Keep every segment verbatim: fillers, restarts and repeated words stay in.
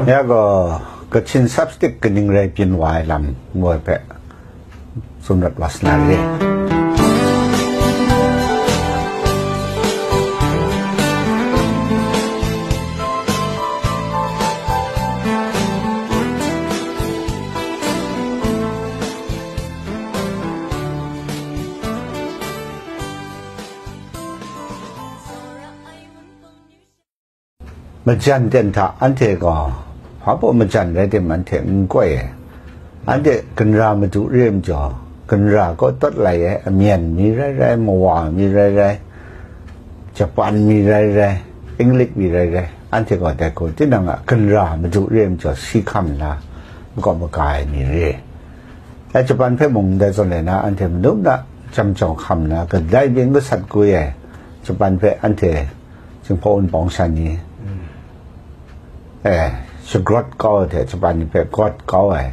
Ya gaw, Kachin Sapstik kaning rai byin wa ai lam ngu ai hpe tsun rawt wa sa na re. Majan ten hta anhte gaw, hpa baw majan rai tim, anhte n koi ai. Anhte ginra madu re ai majaw, ginra kaw tawt lai ai, amyen mi rai rai, mawa mi rai rai, Japan mi rai rai, Inglik mi rai rai, anhte gaw dai hku tinang a ginra madu re ai majaw, si hkam nna, makawp maga ai mi re. Dai Japan hpe mung ndai zawn e na, anhte manu na jam jau hkam nna, kadai byin gasat kwi ai Japan hpe anhte Jinghpaw Wunpawng sha ni, eh, shagrawt kau ai hte, Japan ni hpe gawt kau ai.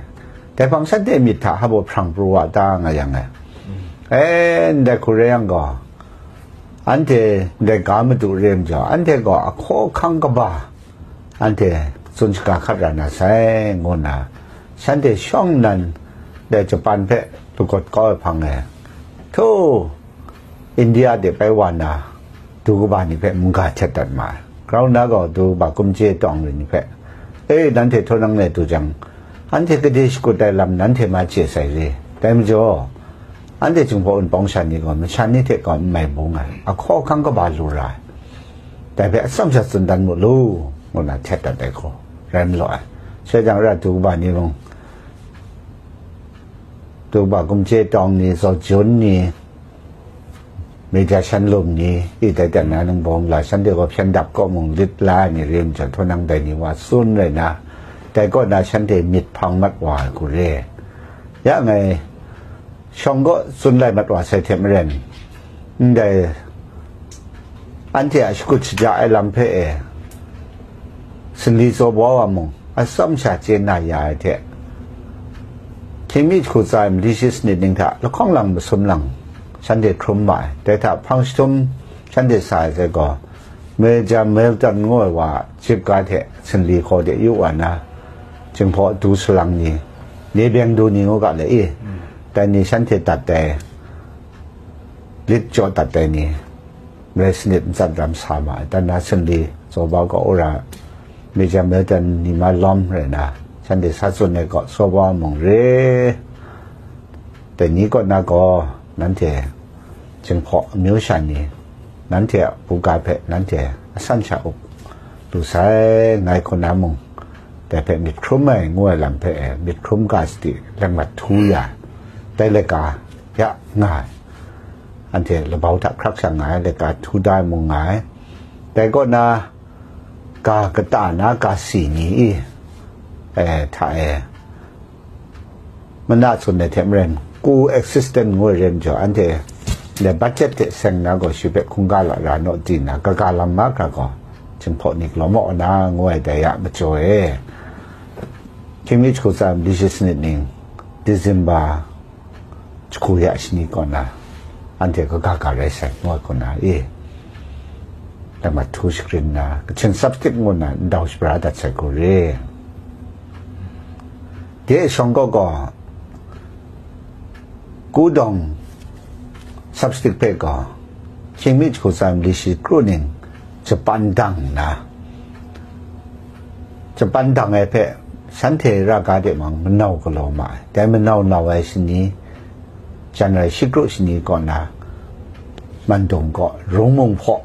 Dai hpang shanhte myit hta hpa baw hprang pru wa ta nga yang e. Eh, ndai hku rai yang gaw, anhte ndai ga madu re ai majaw, anhte gaw ahkaw ahkang kaba, anhte tsun shaga hkat ra na sai, ngu nna, shanhte shawng nnan dai Japan hpe lagawt kau ai hpang e, htu, India de bai wa na, du kaba ni hpe mungga htet dat ma ai. Grau nna gaw du kaba kumchye tawng re ni hpe, "E, nanhte htaw nang le du jang, anhte gade shakut ai lam nanhte ma chye sai re. Dai majaw, anhte Jinghpaw Wunpawng sha ni gaw masha ni hte gaw n mai bung ai, ahkaw ahkang kaba lu ra ai. Dai hpe atsam sha tsun dan mu lu," ngu nna htet dat ai hku rai malaw ai. Sai jang, ra du kaba ni mung, du kaba kumchye tawng ni, zaw jun ni, Media shan lum ni, i dai dan na nang bawng la, shanhte gaw hpyen dap kaw mung lit la ai ni re ai majaw, htaw nang dai ni wa tsun rai na, dai kaw na shanhte myit hpang mat wa ai hku re. Ya ngai shawng kaw tsun lai mat wa sai hte maren, ndai anhte a shakut shaja ai lam hpe e, Sinli tsaw baw wa mung, atsam sha chye na ya ai hte, hkying mi jahku tsa ai mali shi sanit ning hta lahkawng lang masum lang shanhte hkrum ma ai. Dai hta hpang jahtum shanhte sa ai sai gaw, Major Milton ngu ai wa a jip ga hte Sinli hkaw de yu wa na, Jinghpaw du salang ni, Nebeng du ni ngu ga le i, dai ni shanhte dat ai, lit jaw dat ai ni, marai sanit matsat ram sa ma ai. Dan na Sinli tsaw baw kaw wora, Major Milton ni ma lawm rai na, shanhte sa tsun ai kaw tsaw baw mung re. Dai ni kaw na gaw, nanhte Jinghpaw amyu sha ni, nanhte a buga hpe nanhte asan sha up lu sai, ngai hku na mung, dai hpe myit hkrum ai ngu ai lam hpe e, myit hkrum ga sadi, leng mat htu ya, dai laika ya nga ai. Anhte labau hta hkrak sha nga ai, laika htu da ai mung nga ai. Dai kaw na, ga kata na ga si ni i, e, hta e, mana tsun ai hte maren, ku existent ngu ai re majaw, anhte le budget hte seng na gaw shi hpe hkungga la ra naw di nna, kaga lam mahkra gaw, Jinghpaw ni galaw maw na ngu ai dai a majaw e, hkying mi jahku tsa ai mali shi sanit ning, December jahku ya shani kaw na, anhte kaga ga rai sai, ngu ai kaw na e, lama htu shagrin na, Kachin Sapstik ngu na ndau shabra dat sai hku re. De shawng gaw gaw, Kudawng Sapstik hpe gaw, hkying mi jahku tsa ai mali shi kru ning, Japan dang nna, Japan dang ai hpe shanhte ra ga de mang manau galaw ma ai. Dai manau nau ai shani, January shi kru shani kaw na, Mandung kaw Rungmung hpaw,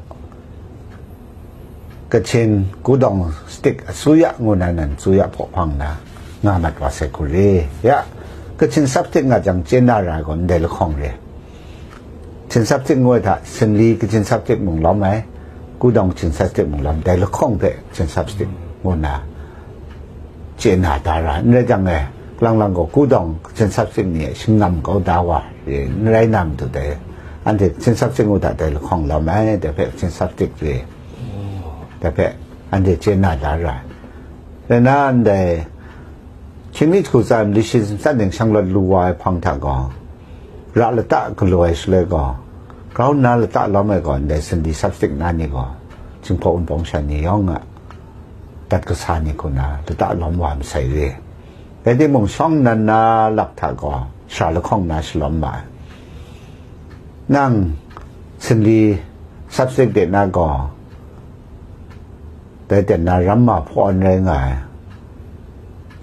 Kachin Kudawng Stik Asuya ngu na nan Asuya hpaw hpang na nga mat wa sai hku re. Ya, Kachin Sapstik nga jang chye na ra ai gaw ndai lahkawng re. Kachin Sapstik ngu ai hta, Sinli Kachin Sapstik mung lawm ai, Kudawng Kachin Sapstik mung lawm, dai lahkawng hpe Kachin Sapstik ngu nna chye na da ra, n rai jang e, lang lang gaw Kudawng Kachin Sapstik ni e shingngam kau da wa, e, n rai na matu dai, anhte Kachin Sapstik ngu hta dai lahkawng lawm ai, dai hpe Kachin Sapstik re, dai hpe anhte chye na da ra. Rai na ndai, hkying mi jahku tsa ai mali shi sumsat ning shanglawt lu wa ai hpang hta gaw, ra lata galaw ai shaloi gaw, grau nna lata lawm ai gaw, ndai Sunday Sapstik na ni gaw, Jinghpaw Wunpawng sha ni yawng a dat kasa ni hku na lata lawm wa masai re. Rai timung, shawng nnan na lak hta gaw, sara lahkawng na shalawm ma ai. Nang sinli subject de na gaw, dai ten na ramma hpawn rai nga ai,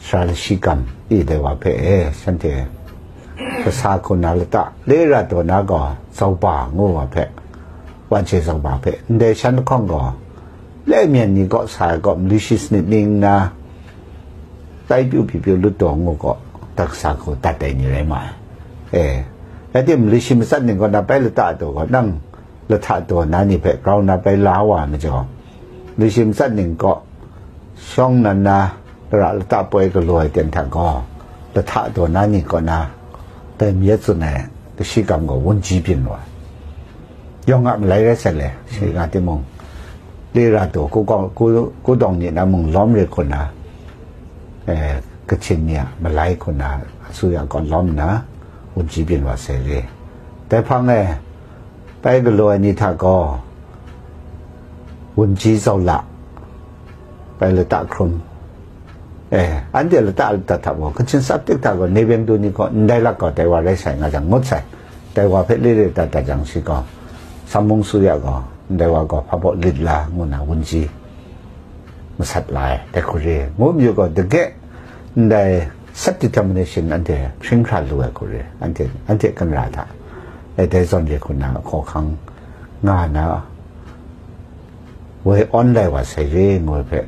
sara lashi kam i dai wa hpe e, shanhte kasa hku na lata le ra taw na gaw, zauba ngu wa hpe, wan she zauba hpe, ndai shan lahkawng gaw, le myen ni kaw sa ai kaw, mali shi sanit ning nna, tai pyu pyi pyu lut taw ngu kaw, dat kasa hku dat ai ni rai ma ai. E, rai tim, mali shi matsat ning kaw na bai lata taw gaw, nang lahta taw na ni hpe grau na bai la wa ai majaw, mali shi matsat ning kaw, shawng nnan na, lara lata poi galaw ai ten hta gaw, lahta taw na ni kaw na, dai mi e tsun ai lashi kam gaw wunji byin wa ai. Yawng a malai rai sai le, shi nga timung, le ra taw, ku kawng, ku, ku dawng ni na mung lawm re hku na, eh, Kachin ni a malai hku na, asuya kaw lawm nna, wunji byin wa sai re. Dai hpang e, bai galaw ai ni hta gaw, wunji zau la, bai lata hkrum. Eh, anhte lata lata hta gaw, Kachin subject hta gaw, Neibeng du ni gaw, ndai lak gaw, dai wa rai sai nga jang, ngut sai. Dai wa hpe le le dat dat jang, shi gaw, Sam mung su ya gaw, ndai wa gaw, hpa baw lit la, ngu na wunji masat la ai, dai hku re, ngu mayu gaw, dage, ndai self determination anhte hpring hkra lu ai hku re, anhte, anhte kanra hta, eh, dai zawn re hku na, hkaw hkang nga na, woi awn lai wa sai re, ngu ai hpe,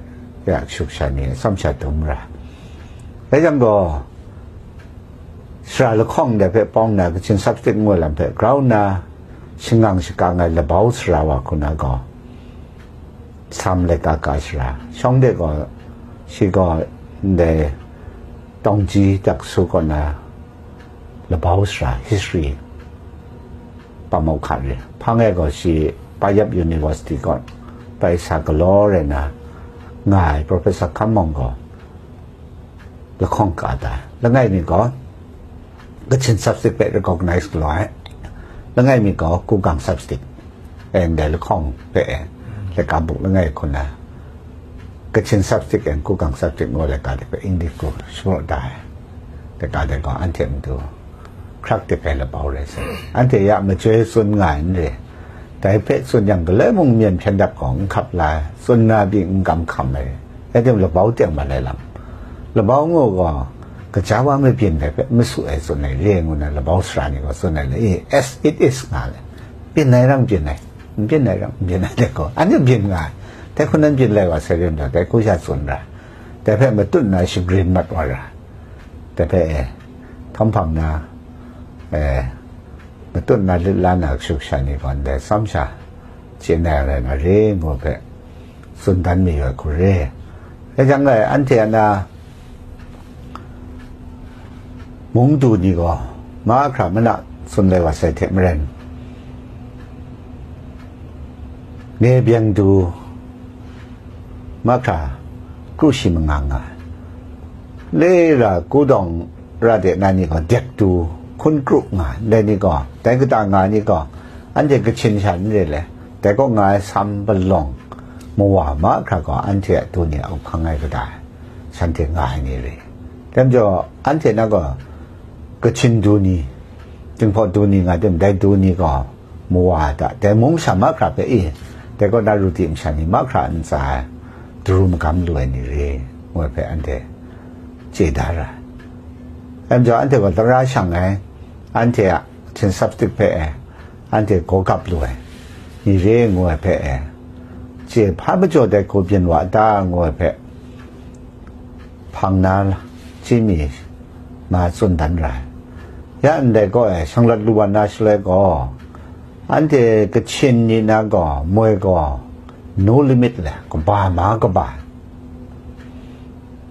ya shuk sha ni, atsawm sha dum ra. Rai yang gaw, sara lahkawng dai hpe pawng na, Kachin subject ngu ai lam hpe grau nna, shangang shakang ai labau sara wa hku na gaw, Sam laika ka sara, shawng de gaw, shi gaw ndai Tawngji Daksu kaw na labau sara, history, pa mau hka re. Hpang e gaw shi Payap University kaw bai sa galaw rai na nga ai Professor Hkam Mawng gaw lahkawng ka da ai. Langai mi gaw Kachin subject hpe recognize galaw ai. Langai mi gaw Kugang subject, eh, ndai lahkawng hpe, eh, laika buk langai hku na, Kachin subject and Kugang subject ngu laika de hpe English hku shapraw da ai. Laika de gaw anhte matu hkrak dik ai labau rai sai. Anhte ya machyoi tsun nga ai n re. Dai hpe tsun yang, galoi mung myen hpyen dap gaw n hkap la ai, tsun na pyi n kam hkam ai. Rai tim, labau teng mat ai lam, labau ngu gaw, kaja wa mabyin ai hpe masu ai tsun ai re ngu na, labau sara ni gaw tsun ai le, e, as it is nga le, byin ai rang byin ai, n byin ai rang n byin ai de gaw, anhte byin nga ai. Dai hku nan byin lai wa sai re nna, dai hku sha tsun ra, dai hpe matut nna shagrin mat wa ra, dai hpe, e, htawm hpang na, e, matut na lit la na shuk sha ni gaw, ndai tsawm sha chye na rai na re ngu hpe, tsun dan mayu ai hku re. Dai jang e, anhte a na mung du ni gaw, mahkra mana tsun lai wa sai hte maren, nge byeng du mahkra kru shi mangang nga ai. Le ra kudawng ra de na ni gaw, dek du hkun kru nga ai. Ndai ni gaw, dai kata nga ai ni gaw, anhte Kachin sha n re le, dai kaw nga ai Sam palawng mawa mahkra gaw, anhte a du ni a up hkang ai kata, shanhte nga ai ni re. Dai majaw, anhte na gaw, Kachin du ni, Jinghpaw du ni nga tim, dai du ni gaw, mawa hta, dai mung masha mahkra hpe i, dai kaw na ruti masha ni mahkra ntsa ai, daru magam lu ai ni re, ngu ai hpe anhte chye da ra ai. Dai majaw, anhte gaw tara shang ai, anhte a Chin subject hpe e, anhte gaw gap lu ai ni re, ngu ai hpe e, chye hpa majaw dai hku byin wa ta, ngu ai hpe, hpang na chyi mi ma tsun dan ra ai. Ya ndai gaw e, shanglawt lu wa na shaloi gaw, anhte Kachin ni na gaw moi gaw no limit le, kaba ma kaba ai.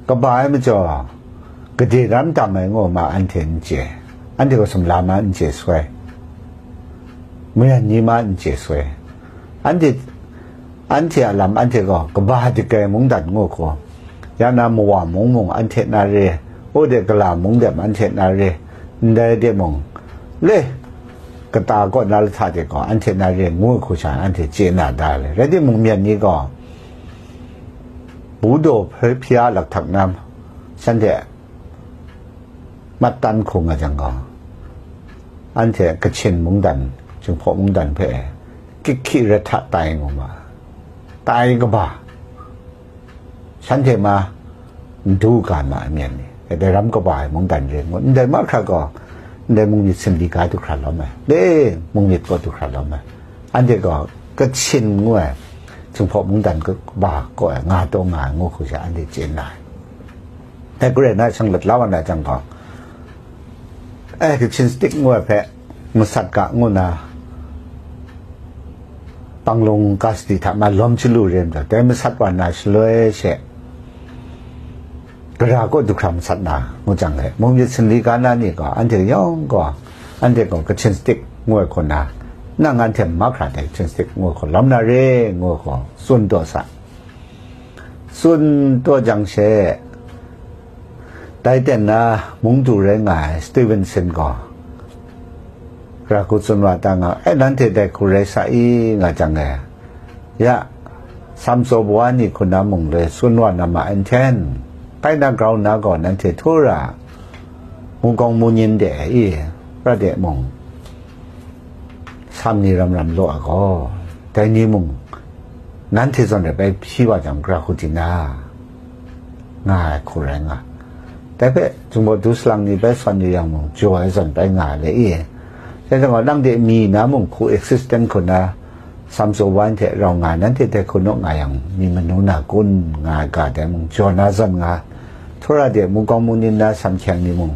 Kaba ai majaw, gade ram tam ai ngu ma anhte n chye, anhte gaw sumla ma n chye soi, mayan ni ma n chye soi, anhte, anhte a lam anhte gaw kaba dik ai mungdan ngu hku, ya na mawa mung mung anhte na re, o de gala mung de anhte na re, ndai de mung, le, kata kaw na lahta de gaw anhte na re ngu hku sha anhte chye na da le. Rai timung, myen ni gaw Budaw hpe hpya lakhtak na shanhte mattan hkung nga jang gaw, anhte Kachin mungdan, Jinghpaw mungdan hpe kik hki ret hta tai ngu ma, tai kaba, shanhte ma n du ga ma ai myen ni, dai ram kaba ai mungdan re ngu, ndai mahkra gaw, ndai mung myit sinli ga du hkra lawm ai, le mung myit gaw du hkra lawm ai, anhte gaw Kachin ngu ai, Jinghpaw mungdan kaba kaw ai nga taw nga ai ngu hku sha, anhte chye nna ai. Dai hku rai nna, shang lat la wa na jang gaw, eh, Kachin stick ngu ai hpe masat ga ngu na, Panglung custody hta ma lawm chyalu re ai majaw, dai masat wa na shaloi she, gara kaw du hkra masat na ngu jang e, mung myit sinli ga na ni gaw, anhte yawng gaw, anhte gaw Kachin stick ngu ai hku na, nang anhte mahkra dai Kachin stick ngu ai hku lawm na re ngu ai hku tsun taw sa. Tsun taw jang she, dai ten na mung du rai nga ai Stevenson gaw, gara hku tsun wa ta nga, e, nanhte dai hku rai sa i, nga jang e, ya, Samtsaw bawa ni hku na mung le tsun wa na ma ai nhten, bai na grau nna gaw nanhte htura mungkawng munin de i, prat de mung, sam ni ram ram law ai gaw, dai ni mung nanhte zawn rai bai hpyi wa jang, gara hku di na, nga ai hku rai nga. Dai hpe Jinghpaw du salang ni bai sawn yu yang mung, jaw ai zawn bai nga ai le i. Dai jang gaw, nang de mi na mung hku existent hku na, Samtsaw bawa hte rau nga ai, nanhte dai hku naw nga yang, mi manu na kun, nga ai ga dai mung, jaw na zawn nga, htura de mungkawng munin na sam hkyeng ni mung,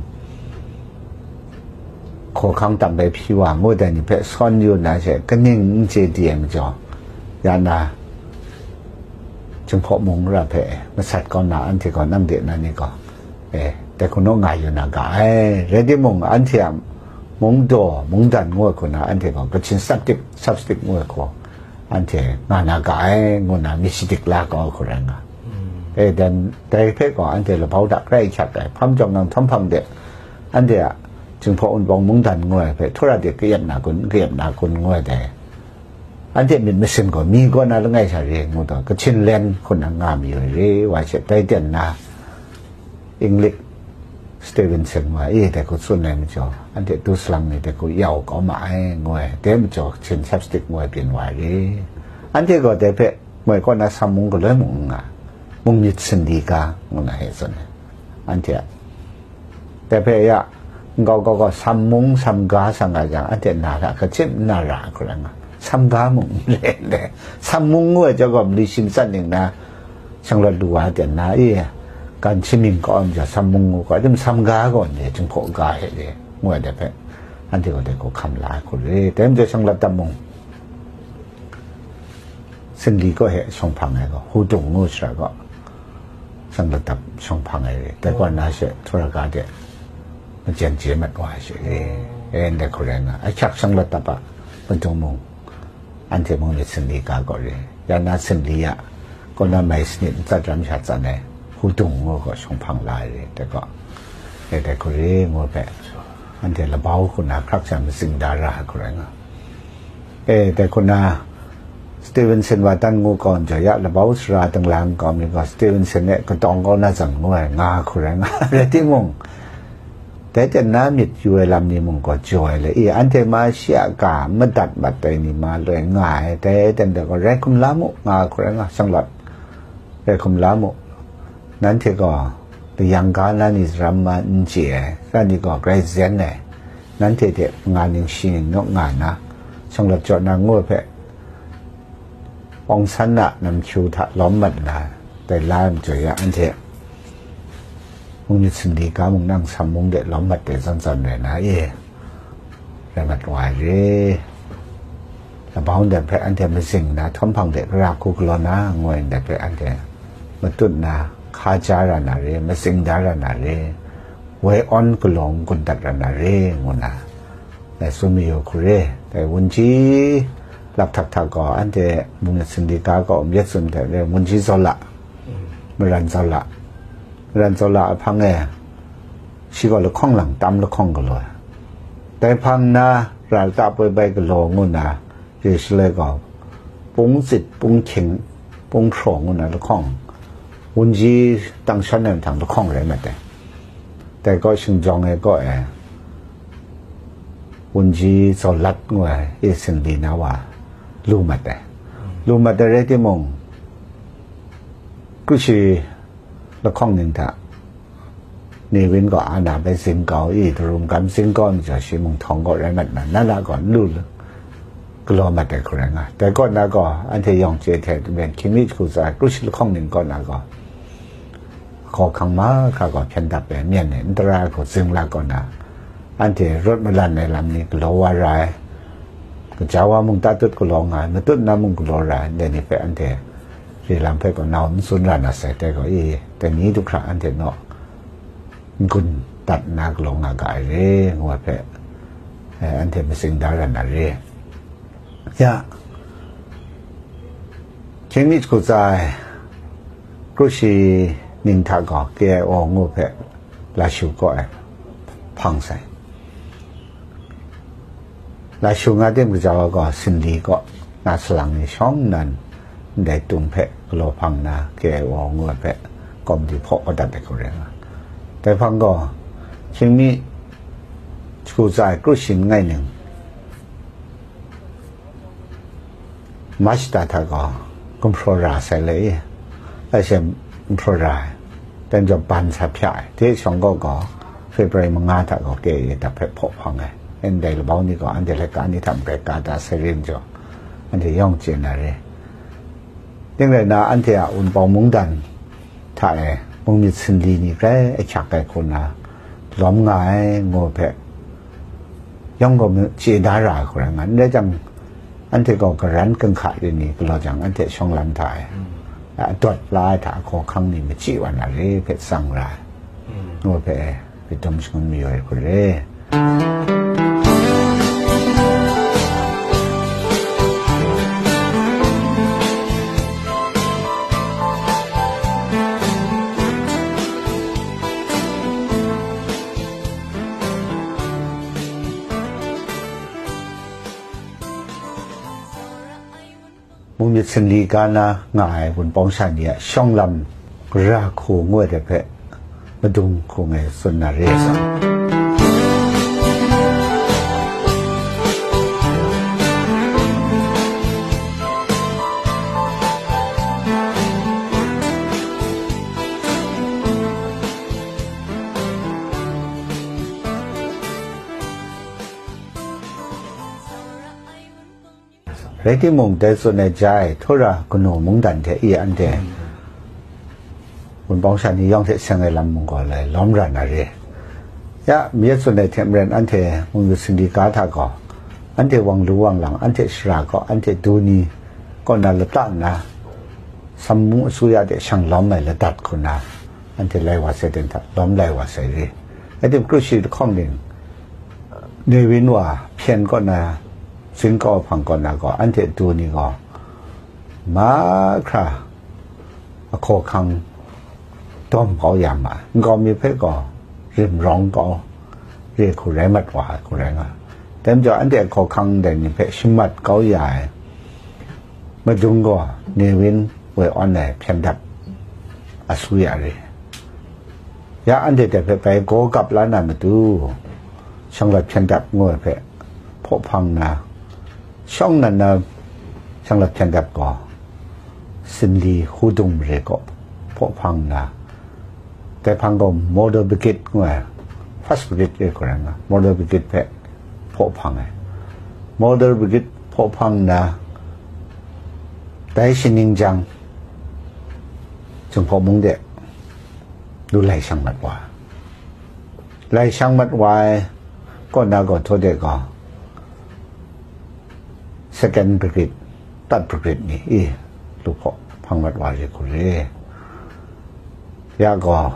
hkawhkang tam bai hpyi wa ngu dai ni hpe sawn yu na she, kaning n chye di ai majaw, ya na, Jinghpaw mung ra hpe masat kau na, anhte gaw nang de na ni gaw, e, dai hku naw nga yu na ga ai. Rai timung, anhte a mung daw, mungdan ngu ai hku na, anhte gaw Kachin saptik, sapstik ngu ai hku, anhte nga na ga ai, ngu na myit shadik la kau ai hku rai nga. E, dan, dai hpe gaw anhte labau hta grai hkyak ai, hpam jawng nang htawm hpang de, anhte a Jinghpaw Wunpawng mungdan ngu ai hpe htura de kayat na kun, n kayat na kun ngu ai dai. Anhte myit masin gaw mi kaw na langai sha re ngu taw, Kachin len hku na nga mayu ai re, wa she dai ten na, English Stevenson wa e dai hku tsun ai majaw, anhte du salang ni dai hku yau kau ma ai, ngu ai, dai majaw Kachin sapstik ngu ai byin wa ai re. Anhte gaw dai hpe moi kaw na sam mung galoi mung n nga, mung myit sinli ga ngu na he tsun ai. Anhte a, dai hpe ya, nkau kau gaw, sam mung, sam ga sa nga jang, anhte na hta hkachim n na ra ai hku rai nga, sam ga mung n re n re, sam mung ngu ai chyawm gaw, mali shi matsat ning na, shanglawt lu wa ai ten na, i, gan shi mying kau ai majaw, sam mung ngu gaw, tim sam ga gaw n re, Jinghpaw ga hte re, ngu ai dai hpe, anhte gaw dai hku hkam la ai hku re, dai majaw shanglawt dap mung, Sinli kaw he shawng hpang ai gaw, Hudung ngu shara gaw, shanglawt dap shawng hpang ai re, dai kaw na she, htura ga de, majen je mat wa ai she re, e, ndai hku rai nga, ahkyak shanglawt dap a, madung mung, anhte mung myit sinli ga gaw re, ya na sinli a, kaw na mai sanit matsat ram sha tsan ai, Hudung ngu gaw shawng hpang la ai re, dai gaw, e, dai hku re ngu hpe, anhte labau hku na hkrak sha matsing da ra ai hku rai nga. E, dai hku na, Stevenson wa dan ngu kaw n jaw ya, labau sara dingla nkau mi gaw Stevenson e katawng kau na zawn ngu ai nga hku rai nga, rai timung, dai ten na myit yu ai lam ni mung gaw jaw ai le, i, anhte ma shi a ga madat mat ai ni ma loi nga ai, dai ten de gaw rai hkum la mu, nga hku rai nga, shanglawt rai hkum la mu. Nanhte gaw layang ga na ni saram ma n chye ai, ra ni gaw grai zen ai, nanhte hte nga ning shi ning naw nga na, shanglawt jaw na ngu ai hpe, Aung San a namhkyu hta lawm mat na, dai la ai majaw ya, anhte mung myit sinli ga mung nang sam mung de lawm mat de zawn zawn rai na, e, rai mat wa ai re. Labau ndai hpe anhte mazing na, htawm hpang de gara hku galaw na, ngu ai ndai hpe anhte matut na, hka ja ra na re, matsing da ra na re, woi awn galaw n-gun dat ra na re, ngu na, ngai tsun mayu hku re. Dai wunji lakhtak hta gaw, anhte mung myit sinli ga gaw n yet tsun hte re, wunji Zola, Maran Zola, Maran Zola a hpang e, shi gaw lahkawng lang tam lahkawng galaw ai. Dai hpang na, ra lata poi bai galaw ngu na, re shaloi gaw, pung tsit, pung hkying, pung hpraw ngu na lahkawng, Wunji Tangshan ai mahtang lahkawng rai mat ai. Dai kaw Shingzawng e kaw e, Wunji Zawlat ngu ai e sinli na wa lu mat ai. Lu mat ai rai timung, Krushi lahkawng ning hta, Newin gaw a na bai zing kau i, darum gam zing kau ai majaw shi mung htawng gaw rai mat na, na na gaw n lu lu, galaw mat ai hku rai nga. Dai kaw na gaw, anhte yawng chye hte maren hkying mi jahku tsa ai Krushi lahkawng ning kaw na gaw, hkaw hkang mahkra gaw hpyen dap ai, myen e n tara ai hku zing la kaw na, anhte rawt malan ai lam ni galaw wa ra ai, kaja wa mung tatut galaw nga ai, matut na mung galaw ra ai, ndai ni hpe anhte re lam hpe gaw nau n tsun ra na sai, dai gaw i, dai ni du hkra anhte naw n-gun dat nna galaw nga ga ai re, ngu ai hpe, eh, anhte matsing da ra na re. Ya, hkying mi jahku tsa ai Krushi ning hta gaw K I O ngu hpe Lashu kaw e hpang sai. Lashu nga tim kaja wa gaw Sinli kaw na salang ni shawng nnan ndai tung hpe galaw hpang na K I O ngu ai hpe kawmdi hpaw kau dat ai hku rai nga. Dai hpang gaw, hkying mi jahku tsa ai Krushi langai ning, March da hta gaw gumhpraw ra sai le i, ai she gumhpraw ra ai, dan jaw ban sa hpya ai, de shawng gaw gaw February manga hta gaw K I A dap hpe hpaw hpang ai, ndai labau ni gaw anhte laika ni hta maren ka da sai rin jaw, anhte yawng chye na re. Ting rai nna, anhte a Wunpawng mungdan hta e mung myit sinli ni grai ahkyak ai hku na lawm nga ai ngu hpe, yawng gaw chye da ra ai hku rai nga, n rai jang, anhte gaw karan kanghka rin ni galaw jang, anhte shawng lam hta e, a dawt la ai hta ahkaw ahkang ni machyi wa na re hpe tsang ra ai, ngu hpe, Pyitdum shangun mayu ai hku re. Mung myit sinli ga na nga ai Wunpawng sha ni a shawng lam gara hku ngu ai hpe madung hku ngai tsun na re ai sa. Rai timung, dai tsun ai ja e, Tora kanu mungdan hte i anhte Wunpawng sha ni yawng hte seng ai lam mung gaw lai lawm ra na re. Ya, mi tsun ai hte maren anhte mung yu singli ga hta gaw, anhte wang lu wang lang, anhte shara gaw, anhte du ni kaw na lata nna, Sammu asuya hte shang lawm ai ladat hku na, anhte lai wa sai ten hta lawm lai wa sai re. Rai tim, Krushi lahkawng ning, Newin wa hpyen kaw na, zing kau hpang kaw na gaw, anhte du ni gaw, mahkra ahkaw ahkang dawm kau ya ma ai, nkau mi hpe gaw rim rawng kau re hku rai mat wa ai hku rai nga. Dai majaw, anhte ahkaw ahkang ndai ni hpe shamat kau ya ai madung gaw, Newin woi awn ai hpyen dap asuya re. Ya anhte dai hpe bai gaw gap la na matu, Shanglat hpyen dap ngu ai hpe hpaw hpang nna, shawng nnan na Shanglat hpyen dap gaw, Sinli Hudung mare kaw hpaw hpang nna, dai hpang gaw Motor Brigade ngu ai, First Brigade re hku rai nga, Motor Brigade hpe hpaw hpang ai. Motor Brigade hpaw hpang nna, dai shaning jang, Jinghpaw mung de lu lai shang mat wa ai. Lai shang mat wa ai kaw na gaw, htaw de gaw, Second Brigade, Third Brigade ni i lu hpaw hpang mat wa re hku re. Ya gaw,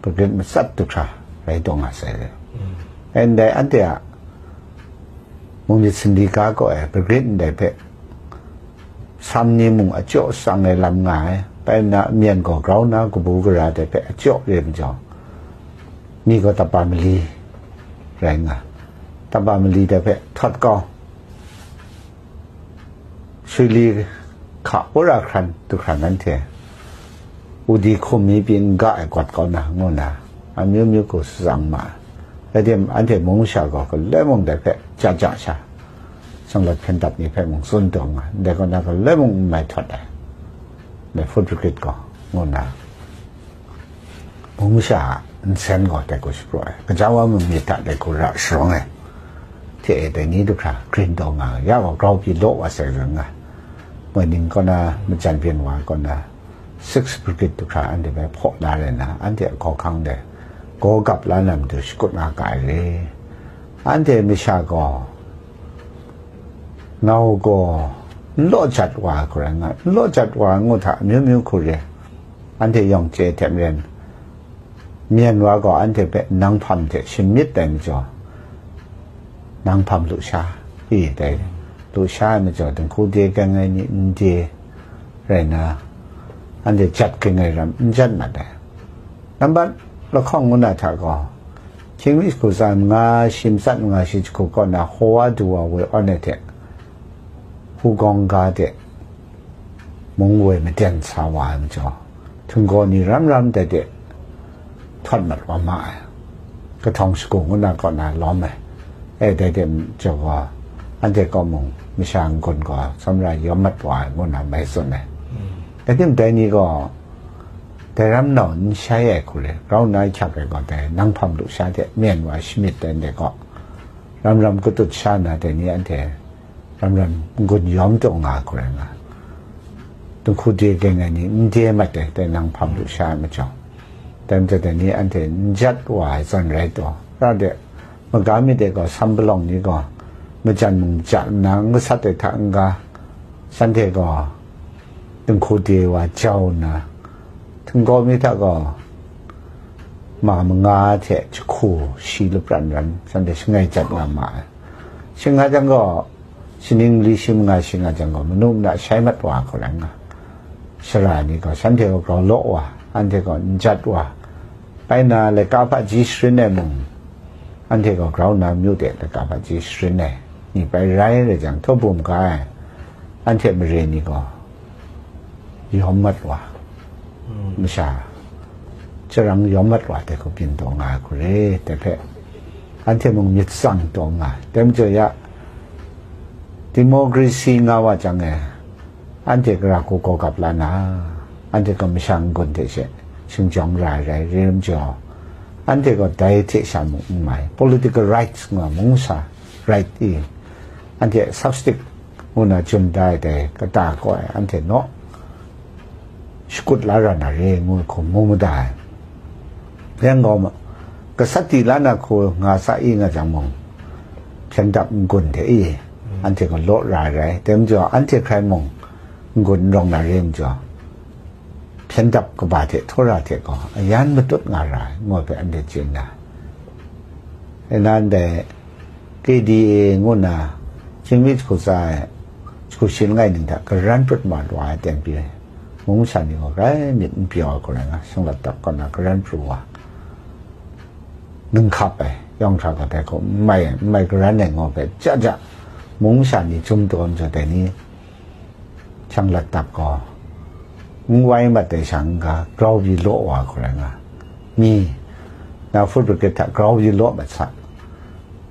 Brigade matsat du hkra rai taw nga sai re. Ndai anhte a mung myit sindika kaw e Brigade ndai hpe sam ni mung achyaw tsang ai lam nga ai, bai nna myen gaw grau na kabu gara dai hpe achyaw re majaw, mi gaw taba mali rai nga, taba mali dai hpe htawt kau, shuili hka wora hkran du hkran anhte Udi hkum mi pyi n ga ai gwat kau na, ngu na, amyu myu hku shatsang ma ai. Rai tim, anhte mung masha gaw galoi mung dai hpe ja ja sha, shanglawt hpyen dap ni hpe mung tsun taw nga, ndai kaw na galoi mung n mai htawt ai, ndai Food Brigade gaw, ngu na, mung masha a nsen gaw dai hku shapraw ai. Gaja wa mung myit hta dai hku ra sharawng ai. Hte e dai ni du hkra grin taw nga, ya gaw grau pyi law wa sai rai nga, moi ning kaw na, majan byin wa kaw na, Six Brigade du hkra anhte bai hpaw la rai na, anhte a hkawhkang de gaw gap la na matu shakut nga ga ai re. Anhte masha gaw, nau gaw n law jat wa ai hku rai nga, n law jat wa ai ngu hta amyu myu hku re, anhte yawng chye hte maren, myen wa gaw anhte hpe nang hpam hte shamyit ai majaw, nang hpam lusha, i dai lusha ai majaw, dinghku de keng ai ni n de rai na, anhte jat keng ai ram n jat mat ai. Nambat lahkawng ngu na hta gaw, hkying mi jahku tsa nga shi matsat nga shi jahku kaw na, hawa du wa woi awn ai hte, hugawng ga de mung woi maden sa wa ai majaw, htinggaw ni ram ram dai de htawt mat wa ma ai. Kahtawng shagu ngu na kaw na lawm ai. E, dai de majaw gaw, anhte kaw mung masha n-gun gaw tsawmra yawm mat wa ai ngu na mai tsun ai. Rai tim, dai ni gaw dai ram nau n shai ai hku re, grau nna hkyak ai gaw, dai nang hpam lusha hte myen wa shamyit ai ndai gaw, ram ram katut sha na, dai ni anhte ram ram n-gun yawm taw nga hku rai nga, dinghku de keng ai ni n de mat ai, dai nang hpam lusha ai majaw, dai majaw dai ni anhte n jat wa ai zawn rai taw, ra de, maga myit ai gaw, sam palawng ni gaw majan mung ja nna n gasat ai hta n-ga, shanhte gaw dinghku de wa jau nna, htinggaw mi hta gaw ma manga hte jahku shi lapran ran shanhte shangai jat nga ma ai. Shing nga jang gaw, shaning li shi manga shi nga jang gaw, manu mana shai mat wa hku rai nga, sara ni gaw shanhte gaw grau law wa, anhte gaw n jat wa, bai na, laika hpaji sharin ai mung, anhte gaw grau nna myu de laika hpaji sharin ai ni bai rai rai jang, htaw bum ga ai anhte mare ni gaw yawm mat wa, masha jarang yawm mat wa dai hku byin taw nga ai hku re, dai hpe anhte mung myit tsang taw nga ai. Dai majaw ya, democracy nga wa jang e, anhte gara hku gaw gap la na, anhte gaw masha n-gun hte she shingjawng ra ai rai, re ai majaw, anhte gaw dai hte sha mung n mai, political rights nga mung sha right i, anhte substitute ngu na jum da ai dai kata kaw ai anhte naw shakut la ra na re ngu hkum mu mada ai. Yang gaw ma, gasat di la na hku nga sa i nga jang mung, hpyen dap n-gun hte i, anhte gaw law ra ai rai. Dai majaw, anhte hkrai mung n-gun n rawng na re majaw, hpyen dap kaba hte htawra hte gaw ayan matut nga ra ai, ngu ai hpe anhte chye nna, e na ndai K D A ngu na, Chinmei jahku tsa ai, jahku shi langai ning hta karan prut mat wa ai aten pyi, mung masha ni gaw grai myit n pyaw ai hku rai nga, shanglawt dap kaw na karan pru wa, ninghkap ai, yawng hkra gaw dai hku n mai, n mai karan ai ngu ai hpe ja ja, mung masha ni chyum taw majaw dai ni, shanglawt dap gaw, n wai mat ai sha n-ga, grau pyi law wa hku rai nga. Mi, na Food Brigade hta grau pyi law mat sa.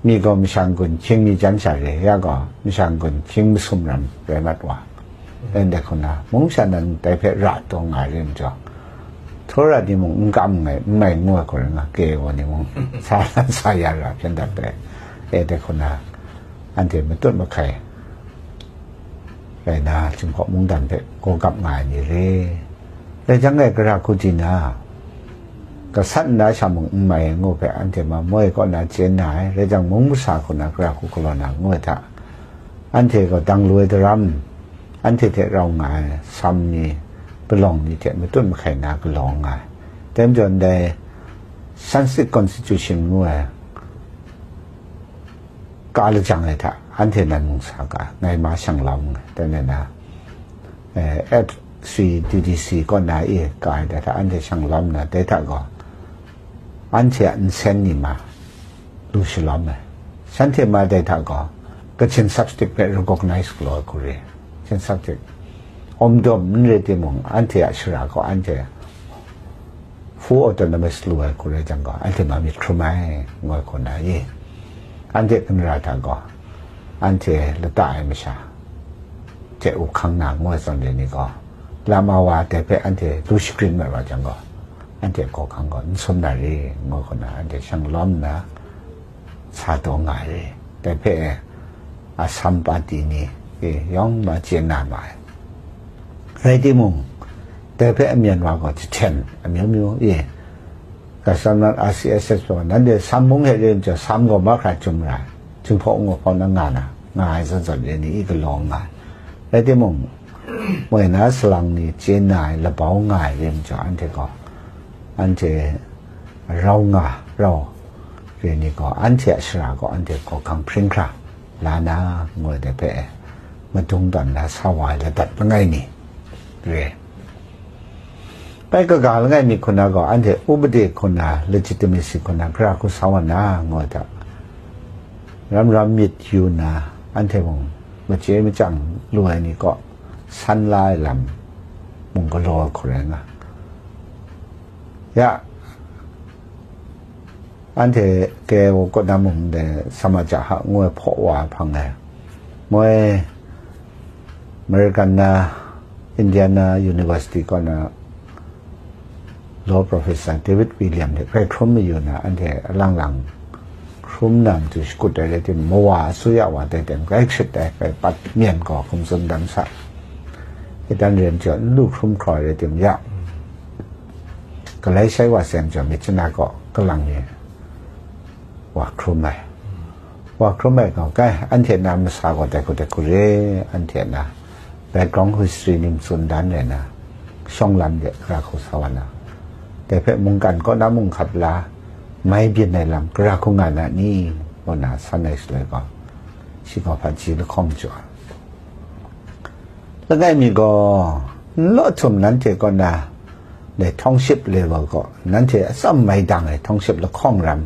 Mi gaw masha n-gun hkying mi jan sha re, ya gaw masha n-gun hkying masum ram rai mat wa. Dai ndai hku na, mung sha nan dai hpe ra taw nga ai re majaw, htawra ni mung n kam nngai, n mai ngu ai hku rai nga, K A O ni mung sa, sa ya ra hpyen dap ai. E, dai hku na, anhte matut mahkai rai na, Jinghpaw mungdan hpe gaw gap nga ai ni re. Rai jang e, gara hku di na, gasat nna sha mung n mai ai ngu hpe anhte ma moi kaw na chye nna ai, rai jang mung masha hku na gara hku galaw na ngu ai hta, anhte gaw dang lu ai daram, anhte hte rau nga ai sam ni, palawng ni hte matut mahkai na galaw nga ai. Dai majaw ndai Sanskrit Constitution ngu ai ka lajang ai hta, anhte nan mung sa ga, ngai ma shang lawm nngai, dai na na, eh, F C D D C kaw na e ka ai dai hta, anhte shang lawm na, dai hta gaw, anhte a nsen ni ma lu shalawm ai. Shanhte ma dai hta gaw, Kachin subject hpe recognize galaw ai hku re, Chin subject. Awmdawm n re timung, anhte a shara gaw anhte full autonomous lu ai hku rai jang gaw, anhte ma myit hkrum ai, ngu ai hku na i, anhte kanra hta gaw, anhte lata ai masha, hte u hkang na ngu ai zawn re ni gaw, lama wa dai hpe anhte lu shagrin mat wa jang gaw, anhte hkawhkang gaw n sum na re, ngu ai hku na, anhte shang lawm nna, sa taw nga ai. Dai hpe Assam party ni, e, yawng ma chye na ma ai. Rai timung, dai hpe amyen wa gaw jahten amyu myu, e, Kashtan R C S S gaw, nanhte Sam mung hte rin chyawm, Sam gaw mahkra chyum ra ai, Jinghpaw Wunga hpawng na nga na, nga ai zawn zawn re ni i galaw nga ai. Rai timung, moi na salang ni chye na ai labau nga ai rim chyawm, anhte gaw, anhte rau nga rau re ni gaw, anhte a shara gaw anhte hkawhkang hpring hkra la na, ngu ai dai hpe, madung tawn na sa wa ai ladat langai mi re. Bai kaga langai mi hku na gaw, anhte upade hku na, legitimacy hku na, gara hku sa wa na, ngu ai hta, ram ram myit yu na, anhte mung machye machyang lu ai ni kaw san la ai lam mung galaw ai hku rai nga. Ya, anhte K I O kaw na mung de Samacha ha ngu ai hpaw wa ai hpang e, moi American na Indiana University kaw na law professor David William hte grai hkrum mayu na, anhte alang lang hkrum na matu shakut ai rai timung, mawa asuya wa tai tem grai hkrit ai, grai pat myen gaw hkum tsun dan sa, e dan rim chyawm n lu hkrum hkraw ai rai timung, ya, galai shai wa sem chyawm, myit chana gaw kalang mi wa hkrum ai. Wa hkrum ai gaw, kai, anhte na masa gaw dai hku dai hku re, anhte na background history ni matsun dan rai na, shawng lam de gara hku sa wa na, dai hpe mungkan kaw na mung hkap la, mai byin ai lam gara hku nga na ni, ngu na san ai shaloi gaw, shi gaw hpaji lahkawng jaw ai. Langai mi gaw, n law htum nanhte kaw na, dai township level gaw, nanhte atsam mai dang ai township lahkawng ram,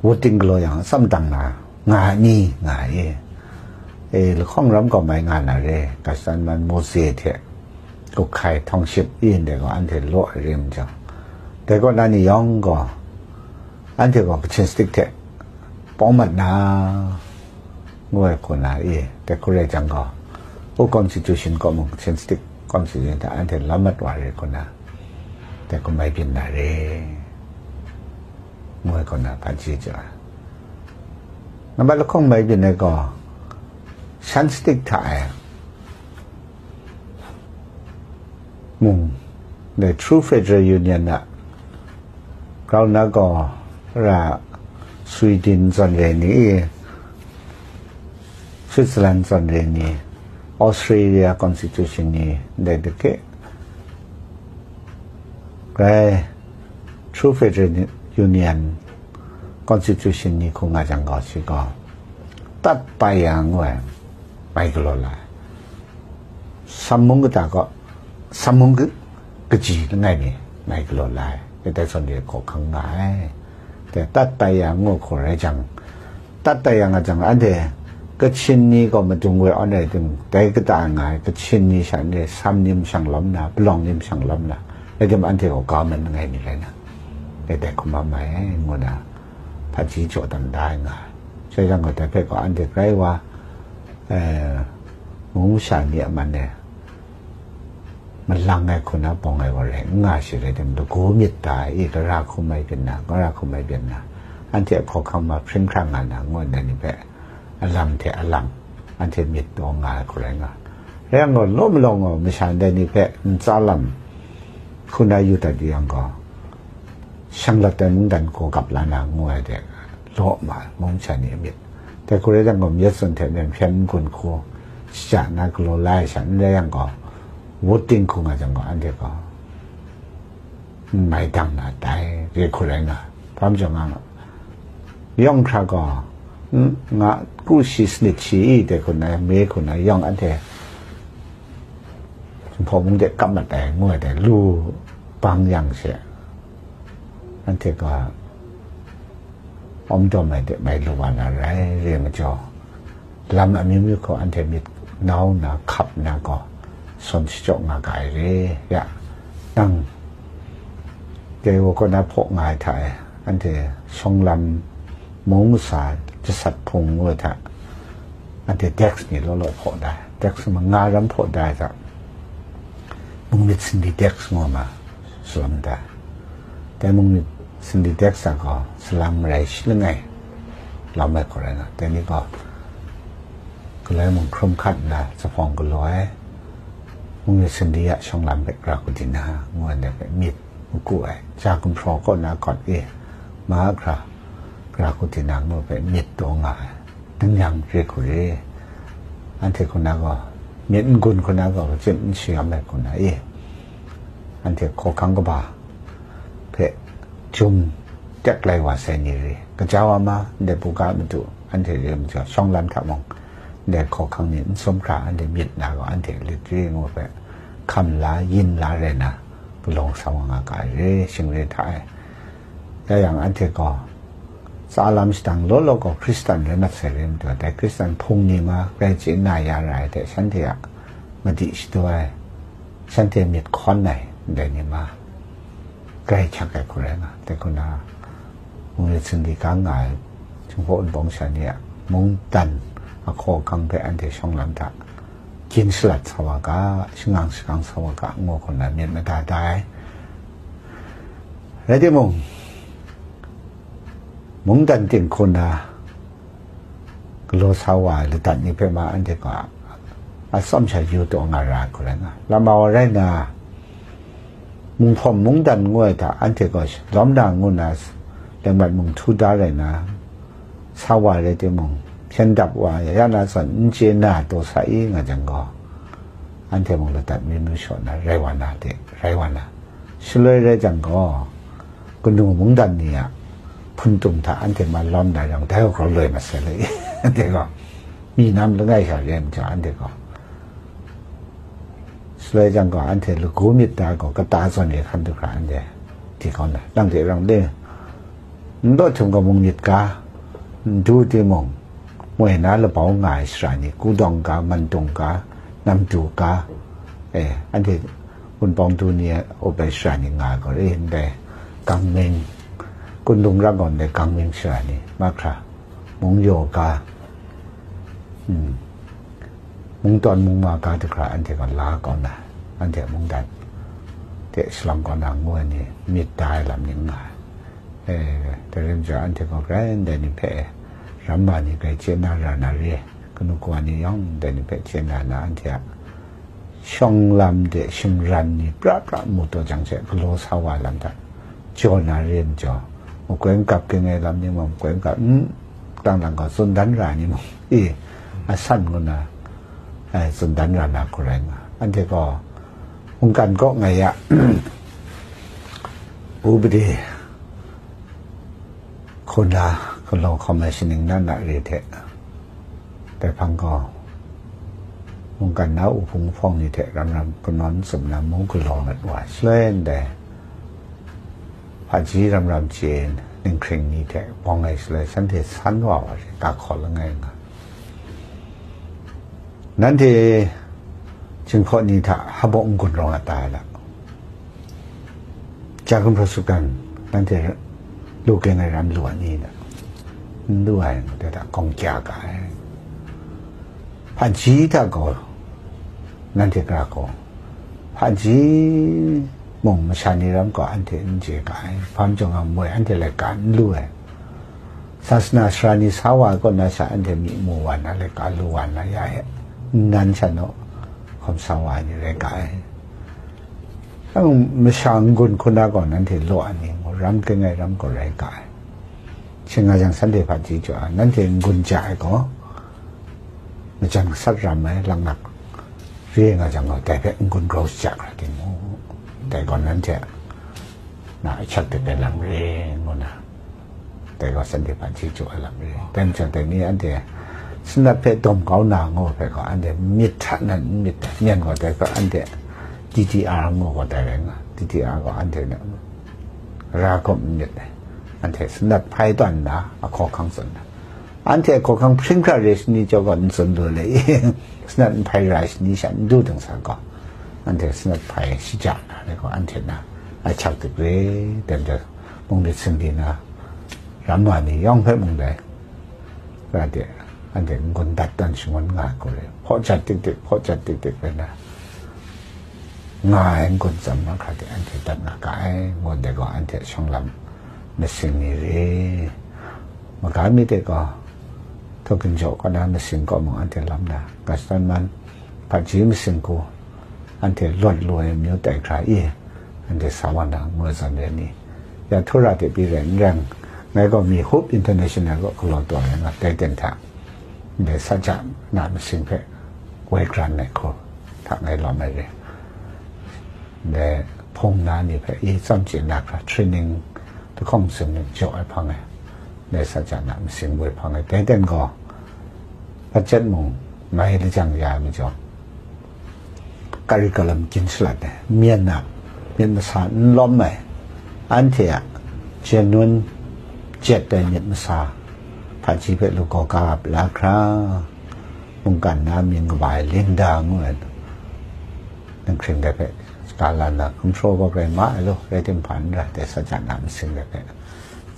voting galaw yang atsam dang na, nga ai ni, nga ai e. E, lahkawng ram gaw mai nga na re, Kashtan man Mose hte Kuhkhai township i ndai gaw anhte law ai rim jang, dai kaw na ni yawng gaw, anhte gaw Kachin State hte pawng mat na, ngu ai hku na i, dai hku rai jang gaw, u constitution kaw mung, Chin State constitution hta anhte lam mat wa re hku na, dai hku mai byin na re, ngu ai hku na hpaji ja ai. Nambat lahkawng mai byin ai gaw, Shan State hta e, mung, dai True Federal Union a, grau na gaw ra Sweden zawn re ni, Switzerland zawn re ni, Australia constitution ni, dai dake, grai True Federal Union constitution ni hku nga jang gaw, shi gaw, tat pai ya ngu ai, mai galaw la ai. Sam mung kata gaw, Sam mung ka-, kaji langai mi mai galaw la ai, dai zawn re hkawhkang nga ai. Dai tat tai ya ngu hku rai jang, tat tai ya nga jang, anhte Kachin ni gaw madung woi awn rai tim, dai kata nga ai Kachin ni sha ni, Sam ni mashang lawm na, palawng ni mashang lawm na, rai tim anhte gaw government langai mi rai na, dai dai hkrum mai ai, ngu na hpaji jaw dan da ai nga ai. Sai jang gaw, dai hpe gaw anhte grai wa, eh, mung masha ni a man e, malang ai hku na bawng ai wa rai n nga shi rai tim, lagu myit da ai, i, gara hku mai byin na, gara hku mai byin na, anhte a hkawhkang ma hpring hkra nga na, ngu ndai ni hpe, alam hte alam, anhte myit taw nga ai hku rai nga. Rai yang gaw, law malawng gaw, masha ndai ni hpe ntsa lam hku na yu dat yu yang gaw, shang lat ai mungdan gaw gap la na, ngu ai de, law ma ai, mung masha ni a myit. Dai hku rai jang gaw, myit tsun hte myen hpyen n-gun hku, shaja na galaw la ai sha n rai yang gaw, voting hku nga jang gaw, anhte gaw, n mai dang na dai, re hku rai nga, hpa majaw nga, yawng hkra gaw, n, nga, kru shi sanit shi i, dai hku na, me hku na, yawng anhte Jinghpaw mung de kap mat ai, ngu ai dai, lu bang yang she, anhte gaw, awm dawm ai de mai lu wa na rai, re majaw, lam amyu myu hku anhte myit nau nna hkap nna gaw, sawn shachyaw nga ga ai re, ya, Nang, dai wa kaw na hpaw nga ai hta e, anhte shawng lam mung masa jasat hpung ngu ai hta, anhte deks ni law law hpaw da ai, deks manga ram hpaw da ai hta, mung myit sindi deks ngu ma, salam da ai. Dai mung myit sindi deks a gaw salang marai shi langai lawm ai hku rai nga, dai ni gaw galoi mung hkrum hkat nna, zahpawng galaw ai, mung myit sindi a shawng lam hpe gra ku di na, ngu ai hpe myit maku ai, ja gumhpraw kaw na kawt e, mahkra gra ku di na ngu hpe myit taw nga ai, nang yang re hku re, anhte hku na gaw, myit n-gun hku na gaw, hpachin n shayawm ai hku na e, anhte hkawhkang kaba hpe jum tek lai wa sai ni re, kaja wa ma, ndai buga madu anhte re majaw, shawng lam hta mung, ndai hkawhkang ni n sum hkra, anhte myit na gaw, anhte lit re ngu hpe, hkam la, yin la rai na, galaw sa wa nga ga ai re, shing re hta e. Ya yang, anhte gaw, tsa lam shadang law law gaw Hkristan rai mat sai re majaw, dai Hkristan hpung ni ma, grai chye na ya ra ai hte, shanhte a madi shadaw ai, shanhte myit hkawn ai, ndai ni ma, grai hkyak ai hku rai nga, dai hku na, mung myit sindi ga nga ai, Jinghpaw Wunpawng sha ni a mungdan a hkawhkang hpe anhte shawng lam hta gyin shalat sa wa ga, shangang shakang sa wa ga, ngu hku na myit mada da ai. Rai timung, mungdan ting hku na galaw sa wa ai ladat ni hpe ma, anhte gaw a tsawm sha yu taw nga ra ai hku rai nga, lama wa rai na, munghpawm mungdan ngu ai hta, anhte gaw lawm na ngu na, lengmat mung htu da rai na, sa wa rai timung, hpyen dap wa ya na zawn n chye na taw sa i nga jang gaw, anhte mung ladat mi nu shaw na rai wa na de, rai wa na, shaloi rai jang gaw, kanu mungdan ni a hpun tum hta anhte man lawm na yang, dai gaw loi masai le, anhte gaw, mi nam langai sha re ai majaw, anhte gaw, shaloi jang gaw, anhte lagu myit na gaw, kata zawn e hkan du hkra, anhte di kau na, nang de rang de, n daw htum gaw mung myit ga, n du timung, moi na labau nga ai sara ni, Kudawng ga, Mantung ga, Namdu ga, e, anhte Wunpawng du ni a up ai sara ni nga ai gaw, e, ndai Gangming, Kunlung ra gaw ndai Gangming sara ni, mahkra, Mungyaw ga, mm, Mungtawn Mungma ga du hkra, anhte gaw la kau na, anhte mungdan hte shalawm kau na ngu ai ni myit da ai lam ni nga ai. E, dai rai majaw, anhte gaw grai ndai ni hpe, ramma ni grai chye na ra na re, kanu kawa ni yawng dai ni hpe chye na na, anhte a shawng lam de shingran ni pra pra mu taw jang she, galaw sa wa ai lam hta jaw na re majaw, makoi n kap ging ai lam ni mung, makoi n kap, n, lang lang gaw tsun dan ra ai ni mung, e, asan ngu na, ai, tsun dan ra na hku rai nga, anhte gaw mungkan kaw ngai a, upadi hku na galaw hkawm ai shaning na na re hte, dai hpang gaw, mungkan na u hpung hpawng ni hte ram ram kanawn tsun na mu galaw mat wa ai, shaloi ndai hpaji ram ram chye ninghkring ni hte bawng ai shaloi, shanhte san wa wa re, ga hkaw langai nga. Nanhte Jinghpaw ni hta hpa baw n-gun rawng a ta ai la? Jakum hpraw sukan, nanhte lu keng ai ram lu a ni na? N lu ai, dai hta gawng kya ga ai. Hpaji hta gaw, nanhte gara gaw, hpaji mung masha ni ram gaw anhte n chye ga ai. Hpa majaw nga moi anhte laika n lu ai. Sasana sara ni sa wa ai kaw na sha anhte myi mu wa na, laika lu wa na ya e, nnan sha naw hkawm sa wa ai ni rai ga ai. Nang masha n-gun hku na gaw nanhte law ai ni mung, ram keng ai ram gaw rai ga ai. Shing nga jang, shanhte hpaji jaw ai, nanhte n-gun ja ai gaw, majan gasat ram ai, laknak re nga jang gaw, dai hpe n-gun grau shaja hkra ting mu. Dai gaw nanhte a na ahkyak de ai lam re, ngu na, dai gaw shanhte hpaji jaw ai lam re. Dai majaw, dai ni anhte sanat hpe dawm kau na ngu hpe gaw, anhte myit hta nan n myit ai, myen gaw dai gaw anhte D D R ngu gaw dai rai nga, D D R gaw anhte na ra hkum n myit ai, anhte sanat hpai tawn na, ahkaw hkang tsun na, anhte ahkaw hkang hpring hkra re shani chyawm gaw n tsun lu le i, sanat n hpai ra ai shani sha n du ding sa gaw, anhte sanat hpai shaja na, dai gaw anhte na a chak dik re, dan ja, mung myit singli na, ram wa ni yawng hpe mung dai, ra de, anhte n-gun dat dan shangun nga ai hku re, hpaw jat dik dik, hpaw jat dik dik rai na, nga ai n-gun tsam mahkra de, anhte dat nga ga ai, ngun de gaw, anhte shawng lam masing ni re, maga mi de gaw, Htaw Ginjaw kaw na masing kaw mung anhte lam na, Gastaman, Hpaji masing hku, anhte lawt lu ai amyu tai hkra i, anhte sa wa na ngu ai zawn rai ni, ya htura de pyi rai n reng, ngai gaw mi Hope International kaw galaw taw ai nga tai ten hta, ndai saja na masing hpe woi kran ai hku hta ngai lawm ai re. Ndai hpung na ni hpe i tsam chye na hkra training lahkawng sing jaw ai hpang e, ndai saja na masing woi hpang e, dai ten gaw, budget mung mai lajang ya ai majaw, curriculum gyin shalat ai, myen na myit masa n lawm ai, anhte a genuine jet ai myit masa, Hpaji hpe lu gaw ga ap la hkra, mungkan na mying kaba ai Linda ngu ai, nanghkring dai hpe ga la nna, gumhpraw gaw rai ma ai law, rai tim hpa n ra, dai saja na masing dai hpe,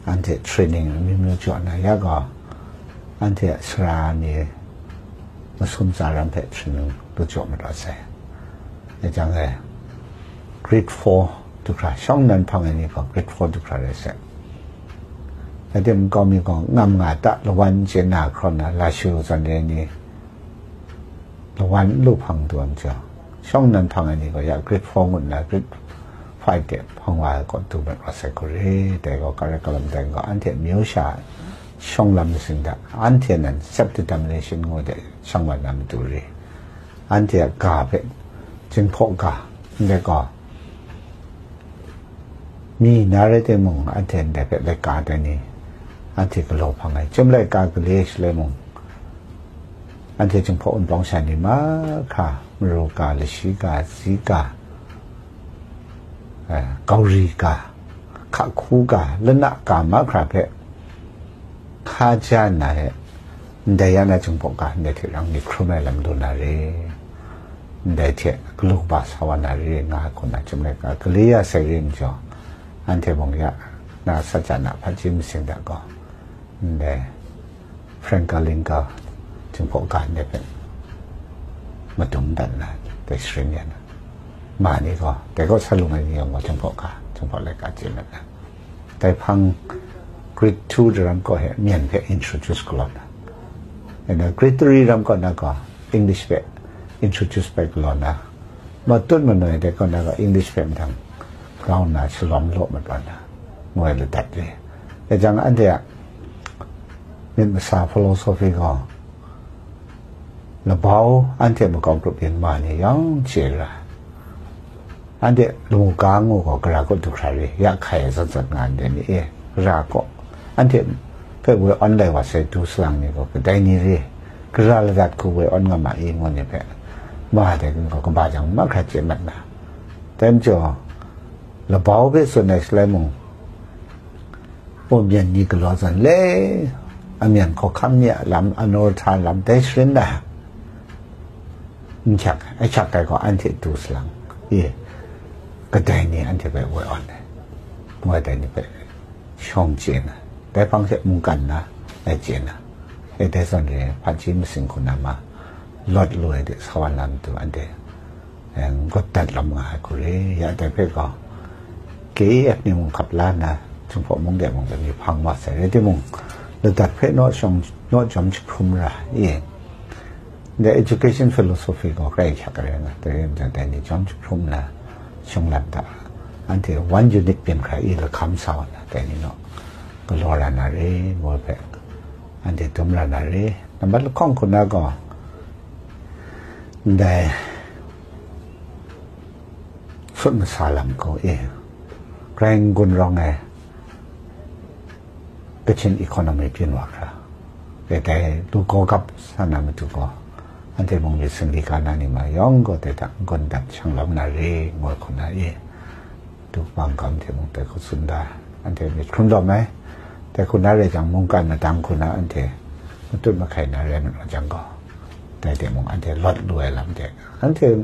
anhte training amyu myu jaw na ya gaw, anhte a sara ni masum tsa ram hpe training lu jaw mat wa sai. Dai jang e, grade four du hkra, shawng nnan hpang ai ni gaw grade four du hkra rai sai. Rai timung, kau mi gaw ngam nga ta, lawan chye na hkraw na, la shu zawn re ni, lawan n lu hpang du ai majaw, shawng nnan hpang ai ni gaw ya grade four ngut nna grade five de hpang wa ai kaw du mat wa sai hku re, dai gaw curriculum dai gaw anhte amyu sha shawng lam masing hta, anhte nan self determination ngu de shang wa na matu re, anhte a ga hpe, Jinghpaw ga, ndai gaw, mi na rai timung, anhte ndai hpe laika tai ni, anhte galaw hpang ai, chyum laika gale shaloi mung, anhte Jinghpaw Wunpawng sha ni mahkra, maru ga, lashi ga, zi ga, eh, gauri ga, hkahku ga, lana ga mahkra hpe, hka ja nna e, ndai ya na Jinghpaw ga ndai hte rang myit hkrum ai lam lu na re, ndai hte galu kaba sa wa na re nga ai hku na, chyum laika gale ya sai re ai majaw, anhte mung ya na saja na hpaji masing hta gaw, ndai Frank Linka Jinghpaw ga ndai hpe madum dat nna, dai sharin ya na, ma ni gaw, dai kaw sa lung ai ni yawng gaw Jinghpaw ga, Jinghpaw laika chye mat na. Dai hpang grade two daram kaw he myen hpe introduce galaw na, and grade three ram kaw na gaw English hpe introduce bai galaw na, matut manoi dai kaw na gaw English hpe mahtang grau nna shalawm law mat wa na, ngu ai ladat re. Dai jang anhte a myit masa philosophy gaw, labau anhte makau grup yin ma ni yawng chye ra, anhte lamu ga ngu gaw gara kaw du hkra re, ya hkai ai zawn zawn nga ndai ni e, gara kaw, anhte hpe woi awn lai wa sai du salang ni gaw kadai ni re, gara ladat hku woi awn nga ma i ngu ni hpe, ma dai gaw kaba jang mahkra chye mat na, dai majaw, labau hpe tsun ai shaloi mung, Pawmyen ni galaw zawn le, amyen hkawhkam ni a lam, anawr hta lam dai sharin na, n hkyak, a hkyak ai gaw anhte du salang, e, kadai ni anhte hpe woi awn ai, ngu ai dai ni hpe shawng chye na, dai hpang hte mungkan na, ai chye na, e, dai zawn re, hpaji masing hku na ma, lawt lu ai de sa wa na matu anhte, eh, n-gun dat lam nga ai hku re, ya dai hpe gaw, K A F ni mung hkap la nna, Jinghpaw mung de mung de ni hpang wa sai rai timung, ladat hpe naw shawng, naw jawm jahkrum ra i, ndai education philosophy gaw grai hkyak ai rai nga, dai rai majaw dai ni jawm jahkrum nna, shawng lam hta, anhte one unit byin hkra i lahkam sa wa na, dai ni naw galaw ra na re, ngu ai hpe, anhte dum ra na re. Nambat lahkawng hku na gaw, ndai sut masa lam hku e, grai n-gun rawng ai Kachin economy byin wa hkra, kadai lu gaw gap sa na matu gaw, anhte mung myit singli ga na ni ma yawng gaw dai hta n-gun dat shang lam na re, ngu ai hku na e, du kaba hkam hte mung dai hku tsun da, anhte myit hkrum lawm ai. Dai hku na rai jang, mungkan madang hku na anhte matut mahkai na rai mat wa jang gaw, dai hte mung anhte lawt lu ai lam de, anhte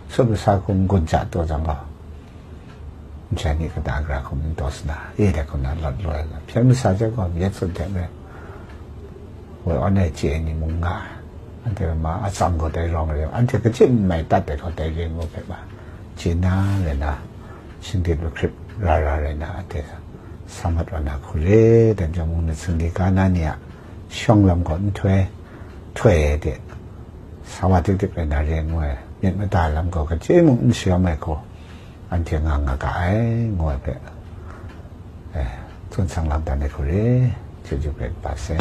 Sut masa hkum gun ja taw jang gaw, nshai ni kata gara hkum n taw sa na, e dai hkum na lawt loi la, hpyen masa jang gaw, myit sun hte maren, woi awn ai chye ai ni mung nga ai. Anhte ma atsam gaw dai rawng rai, anhte kachyin mai tat ai gaw dai ring ngu hpe ma, chye na rai na, shingdit mahkrip ra ra rai na, anhte sa mat wa na hku re, dan jang mung, na singli ga na ni a shawng lam gaw nhtoi, htoi ai de, sa wa tik tik rai na re ngu ai, myit mada lam gaw kachye mung n shayawm ai hku, anhte nga nga ga ai, ngu ai hpe, eh, tsun sang lam dan ai hku re, chyeju hpe kaba sai.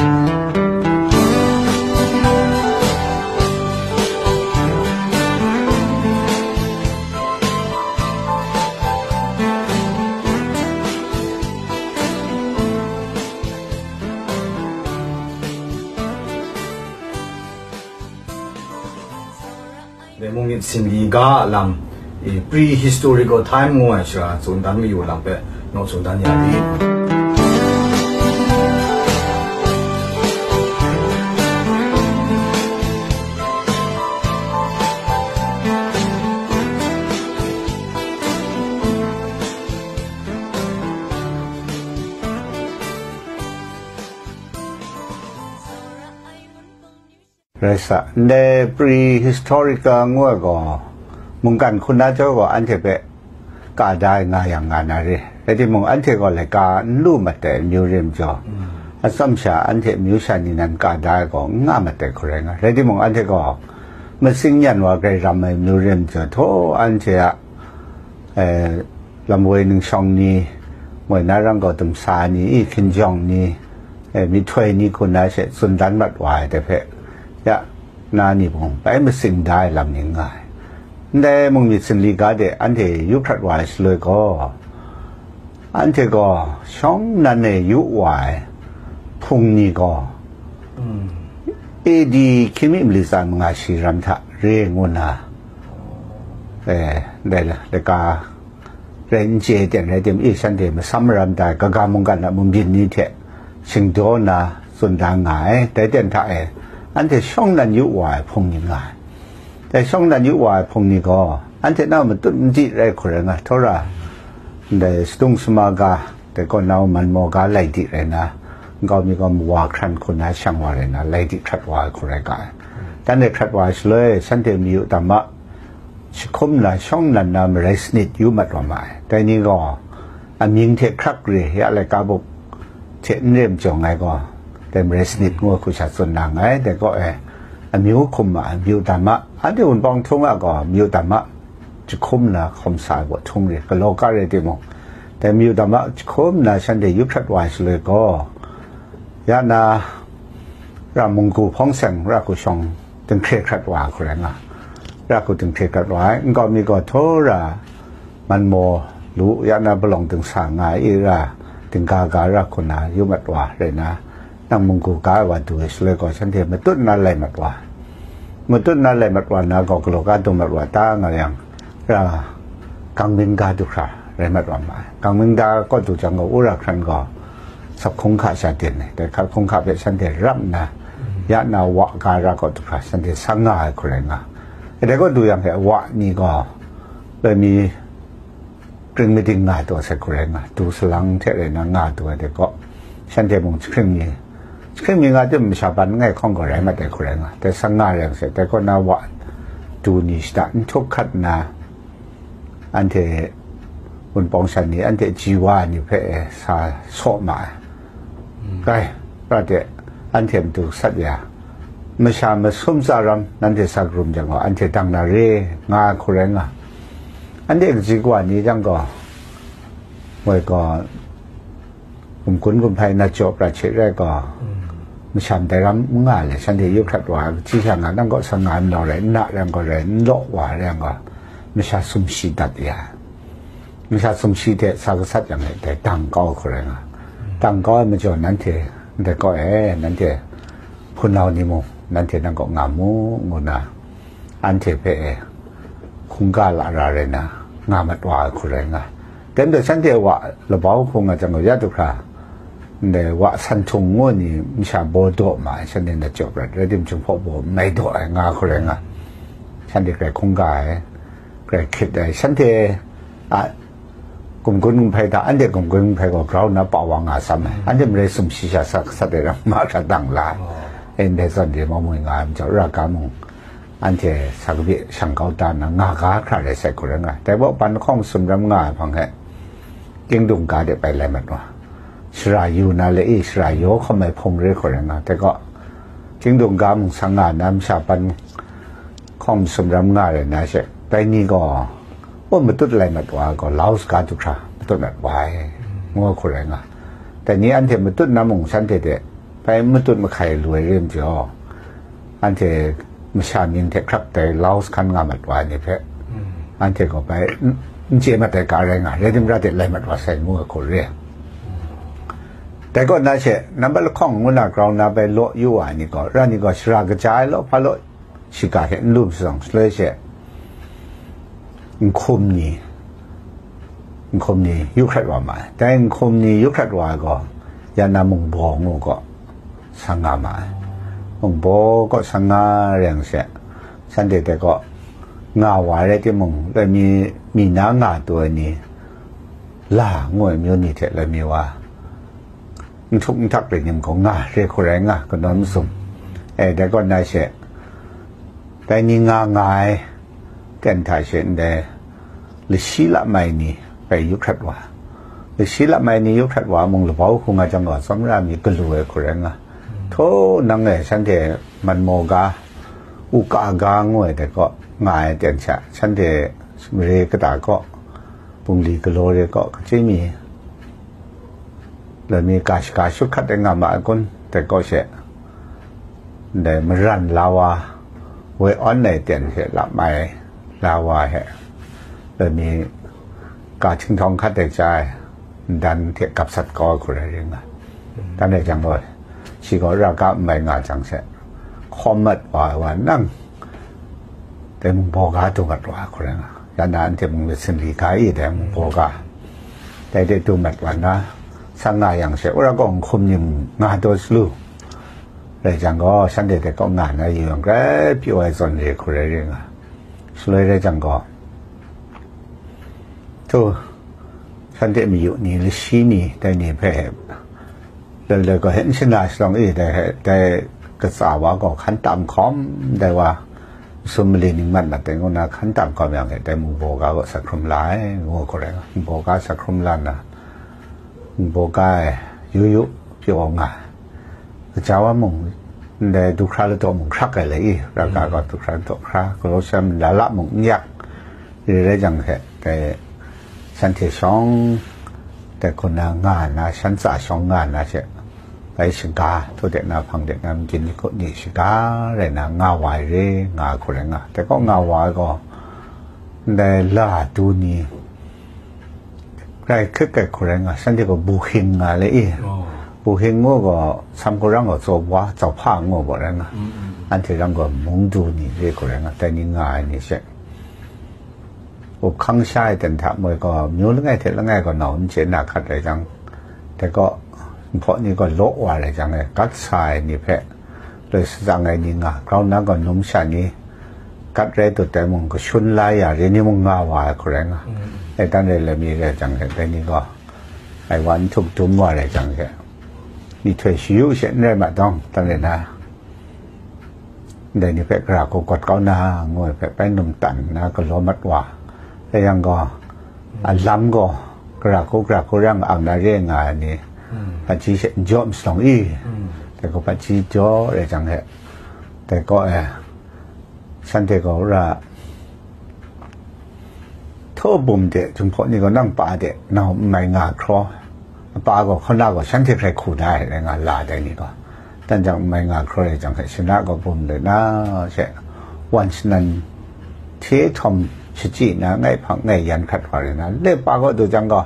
Dai mung myit singli ga a lam, i, pre-historical time ngu ai shara tsun dan mayu lam hpe naw tsun dan ya rit. Rai sa, ndai pre-historical ngu ai gaw, mungkan hkun na jaw gaw anhte hpe ka da ai nga yang nga na re. Rai timung, anhte gaw laika n lu mat ai amyu re majaw, atsam sha anhte amyu sha ni nan ka da ai gaw n nga mat ai hku rai nga. Rai timung, anhte gaw matsing yan wa grai ram ai amyu re majaw, htaw anhte a, eh, lam woi ningshawng ni, moi na rang gaw dumsa ni, i hkinjawng ni, eh, myihtoi ni hku na she tsun dan mat wa ai dai hpe, ya na ni mung bai matsing da ai lam ni nga ai. Ndai mung myit singli ga de anhte yu hkrat wa ai shaloi gaw, anhte gaw shawng nan e yu wa ai hpung ni gaw, A D hkying mi mali tsa manga shi ram hta re ngu na, eh, ndai la, laika rai n chye ten rai tim, i, shanhte masam maram da ai kaga mungkan a mungkan ni hte shingdaw na tsun da nga ai. Dai ten hta e, anhte shawng nan yu wa ai hpung ni nga ai. Dai shawng nan yu wa ai hpung ni gaw, anhte nau matut madi rai hku rai nga, htaw ra, ndai sadung sama ga, dai kaw nau man maw ga lai di rai na, nkau mi gaw mawa hkran hku na shang wa rai na, lai di hkrat wa ai hku rai ga ai. Dan e hkrat wa ai shaloi, shanhte mayu tam ma, jahkum na, shawng nan na marai sanit yu mat wa ma ai. Dai ni gaw, amying hte hkrak re, ya laika bup hte n re majaw ngai gaw, dai marai sanit ngu ai hku sha tsun na nngai, dai kaw e, amyu hkum ma, amyu tam ma, anhte Wunpawng Htung a gaw, amyu tam ma, jahkum na hkawm sa ai gaw htung re, galaw ga re timung, dai amyu tam ma, jahkum na shanhte yu hkrat wa ai shaloi gaw, ya na, ra munggu hpawng seng, ra hku shawng, dinghkre hkrat wa ai hku rai nga, ra hku dinghkre hkrat wa ai, nkau mi gaw htaw ra, man maw lu, ya na palawng dingsa nga ai, i ra, dingga ga ra hku na yu mat wa rai na, nang munggu ga ai wa du ai shaloi gaw, shanhte matut na lai mat wa, matut na lai mat wa na gaw, galaw ga du mat wa ta nga yang, ra, gangmin ga du hkra rai mat wa ma ai. Gangmin ga kaw du jang gaw, wora hkran gaw, sap hkung hka sha ten ai, dai hka hkung hka hpe shanhte rap nna, ya na wa ga ra kaw du hkra shanhte sang nga ai hku rai nga. Dai kaw du yang hte wa ni gaw, loi mi kring mading nga taw sai hku rai nga, du salang hte rai na nga du ai dai kaw, shanhte mung jahkring mi, jahkring mi nga tim masha ban ngai hkawng gaw rai mat ai hku rai nga, dai sang nga rai yang se, dai kaw na wa du ni shada n htup hkat nna, anhte Wunpawng shan ni, anhte ji wa ni hpe e sa saw ma ai. Kai, prat e, anhte matu sat ya, masha masum tsa ram nanhte sa karum jang gaw, anhte dang na re nga ai hku rai nga. Anhte kaji kawa ni jang gaw, moi gaw, gumgun gumhpai na jaw prat hte rai gaw, masha ndai ram n nga le, shanhte yu hkrat wa ai, kaji sha nga, nang kaw sa nga nau rai, n na rai yang gaw rai, n law wa rai yang gaw, masha sumshi dat ya. Masha sumshi hte sa gasat yang e, dai dang kau ai hku rai nga. Dang kau ai majaw nanhte, ndai kaw e, nanhte hpunau ni mung, nanhte nang kaw nga mu, ngu na, anhte hpe e, hkungga lara rai na, nga mat wa ai hku rai nga. Dai majaw shanhte wa labau hpung nga jang gaw, ya du hkra, ndai wa san htung ngu ni masha baw daw ma ai, shanhte nat jaw prat, rai timung, Jinghpaw baw n mai daw ai, nga hku rai nga. Shanhte grai hkungga ai. Grai hkrit ai, shanhte a gumgun gumhpai hta, anhte gumgun gumhpai gaw grau nna pa wa nga sam ai, anhte marai sumshi sha sat sat ai ram mahkra dang la ai, ndai zawn de mawmwi nga ai majaw, ra ga mung anhte sa kabye shang kau da nna nga ga hkra rai sai hku rai nga ai. Dai gaw ban hkawng sumram nga ai hpang he, kingdung ga de bai lai mat wa, shara yu na le e, shara yaw hkawm ai hpung re hku rai nga ai. Dai gaw, kingdung ga mung sang nga na masha ban hkawng sumram nga rai na she, dai ni gaw, aw matut lai mat wa gaw, Laos ga du hkra matut mat wa ai, ngu hku rai nga. Dai ni anhte matut na mung shanhte hte bai matut mahkai lu ai re majaw, anhte masha mying hte hkrap dai Laos hkan nga mat wa ai ni hpe, anhte gaw bai n, n chye mat ai ga rai nga, rai tim, ra de lai mat wa sai, ngu ai hku re. Dai kaw na she, nambat lahkawng ngu na grau na bai law yu wa ai ni gaw, ra ni gaw shara kaja ai law hpa law, shiga hte n lu masang shaloi she, nhkum ni, nhkum ni yu hkrat wa ma ai. Dai nhkum ni yu hkrat wa ai gaw, ya na mungbaw ngu gaw, sang nga ma ai. Mungbaw kaw sang nga rai yang she, shanhte dai kaw nga wa rai timung, loi mi, mi na nga tu ai ni, la ngu ai amyu ni hte loi mi wa, n htuk n htak rai nim gaw nga re hku rai nga, kanawn mazum. E, dai kaw na she, dai ni nga nga ai ten hta she ndai lashi lam ai ni bai yu hkrat wa, lashi lam ai ni yu hkrat wa mung, labau hku nga jang gaw, tsawmra mi galu ai hku rai nga. Htaw nang e shanhte manmaw ga, u ka ga ngu ai dai kaw nga ai ten sha, shanhte mare kata kaw, bungli galaw re kaw, kachyi mi loi mi ga shaga shut hkat ai nga ma ai kun, dai kaw she, ndai maran la wa, woi awn ai ten hte lam ai la wa he, loi mi ga htinghtawng hkat ai chya ai, ndan hte gap sat kau ai hku rai ring ai. Dan rai jang gaw, shi gaw ra ga n bai nga jang she, hkawm mat wa ai wa nang, dai mungbaw ga du mat wa ai hku rai nga. Ya na anhte mung myit sinli ga i dai mungbaw ga, dai de du mat wa nna, sang nga yang she, wora gaw nhkum ni mung nga taw salu rai jang gaw, shanhte dai kaw nga na yu yang, grai pyaw ai zawn re hku rai ring ai. Shaloi rai jang gaw, htu, shanhte mayu ni, lashi ni, dai ni hpe, loi loi gaw hpe n shana shalawng e, dai hpe, dai katsa wa gaw hkan tam hkawm, dai wa, masum mali ning mat mat dai ngu na hkan tam hkawm yang e, dai mungbaw ga gaw sa hkrum la ai, ngu hku rai nga. Mungbaw ga sa hkrum la nna, mungbaw ga e yu yu pyaw nga ai. Kaja wa mung, ndai du hkra ladaw mung hkrak ai le i, ra ga gaw du hkra ladaw hkra, galaw sha nla la mung n yak, re rai jang hte, dai shanhte shawng, dai hku na nga na, shan tsa shawng nga na she, bai shaga, htu de na, hpang de na, magyin ni hku ni shaga rai na, nga wa ai re, nga ai hku rai nga. Dai kaw nga wa ai gaw, ndai la du ni, rai hkrit ai hku rai nga, shanhte gaw buhing nga le i. Buhing ngu gaw, sam hku rang gaw, tsaw wa, tsau hpa ngu gaw rai nga. Anhte rang gaw, mung du ni re hku rai nga, dai ni nga ai ni she. Up hkang sha ai ten hta moi gaw, amyu langai hte langai gaw nau n chye na hkat rai jang, dai kaw, nhpaw ni gaw law wa rai jang e, gat sa ai ni hpe, loi shatsang ai ni nga, grau nna gaw num sha ni, gat rai dut ai mung, kashun la ya re ni mung nga wa ai hku rai nga. E, dan rai lami rai jang hte, dai ni gaw, ai wa n htuk dum wa rai jang hte, myihtoi shayu she n rai ma dawng, dan rai na, ndai ni hpe gara hku gawt kau na, ngu ai hpe bai num tan nna galaw mat wa. Rai yang gaw, a lam gaw, gara hku, gara hku rang ang na re nga ai ni, hpaji she n jaw mashalawng i, dai gaw hpaji jaw rai jang hte, dai kaw e, shanhte gaw ra, htaw bum de, Jinghpaw ni gaw nang pa de, nau n mai nga hkraw, a pa gaw, hkaw na gaw, shanhte hkrai hku na ai, rai nga la dai ni gaw, dan jang n mai nga hkraw rai jang hte, shana gaw bum le na she, wan shanan hte htawm shachyi na, ngai hpang ngai yan hkrat wa rai na, le pa gaw du jang gaw,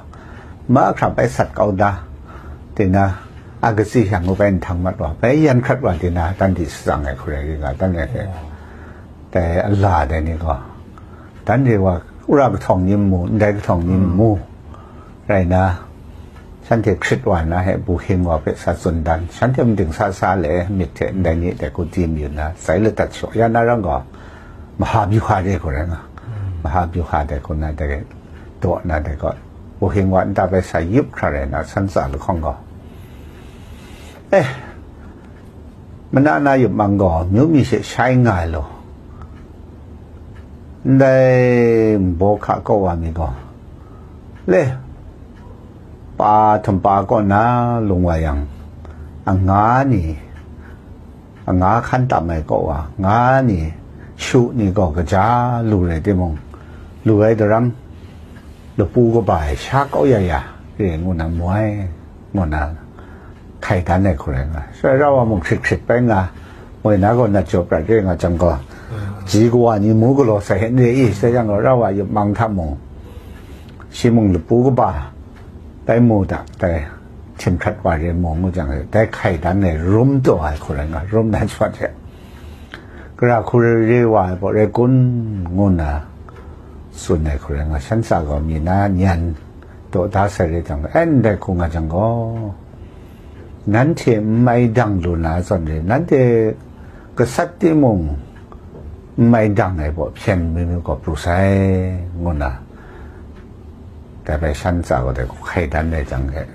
mahkra bai sat kau da, tina, a katsi yang u bai nhtang mat wa, bai yan hkrat wa, tina, dan di shatsang ai hku rai ri nga, dan rai hte, dai a la dai ni gaw, dan re wa, wora kahtawng ni n mu, ndai kahtawng ni n mu, rai na, shanhte hkrit wa na he, buhing wa hpe sa tsun dan, shanhte mading sa sa le, myit hte ndai ni dai kuti mayu na, sai ladat shaw ya na rang gaw, maha byu hka re hku rai nga. Maha byuha dai hku na dai daw na dai gaw, wuhing wa nta bai sa yup hkra rai na, san tsa lahkawng gaw, eh, mana na yup mang gaw, myu mi she shai nga ai law, ndai nbaw hka kaw wa mi gaw, le, pa htum pa kaw na lung wa yang, anga ni, anga hkan tam ai kaw wa, nga ni, shu ni gaw kaja lu rai timung, lu ai daram, lapu kaba ai sha kau ya ya, re ngu na mu ai, ngu na hkai dan ai hku rai nga. Shaloi rau wa mung hkrit hkrit bai nga, moi na gaw nat jaw prat re nga jang gaw, ji kawa ni mu galaw sai hte n re i, sai jang gaw, rau wa yup mang hta mung, shi mung lapu kaba bai mu da, dai htim hkrat wa re mu ngu jang, dai hkai dan ai rum taw ai hku rai nga, rum na shawt hte, gara hku re wa ai pawt rai kun, ngu na tsun ai hku rai nga, shan tsa gaw mi na nyan daw da sai re jang, en dai hku nga jang gaw, nanhte n mai dang lu na zawn re, nanhte gasat timung n mai dang ai baw hpyen mi mi gaw pru sai, ngu na, dai bai shan tsa gaw dai hku hkai dan ai jang hte,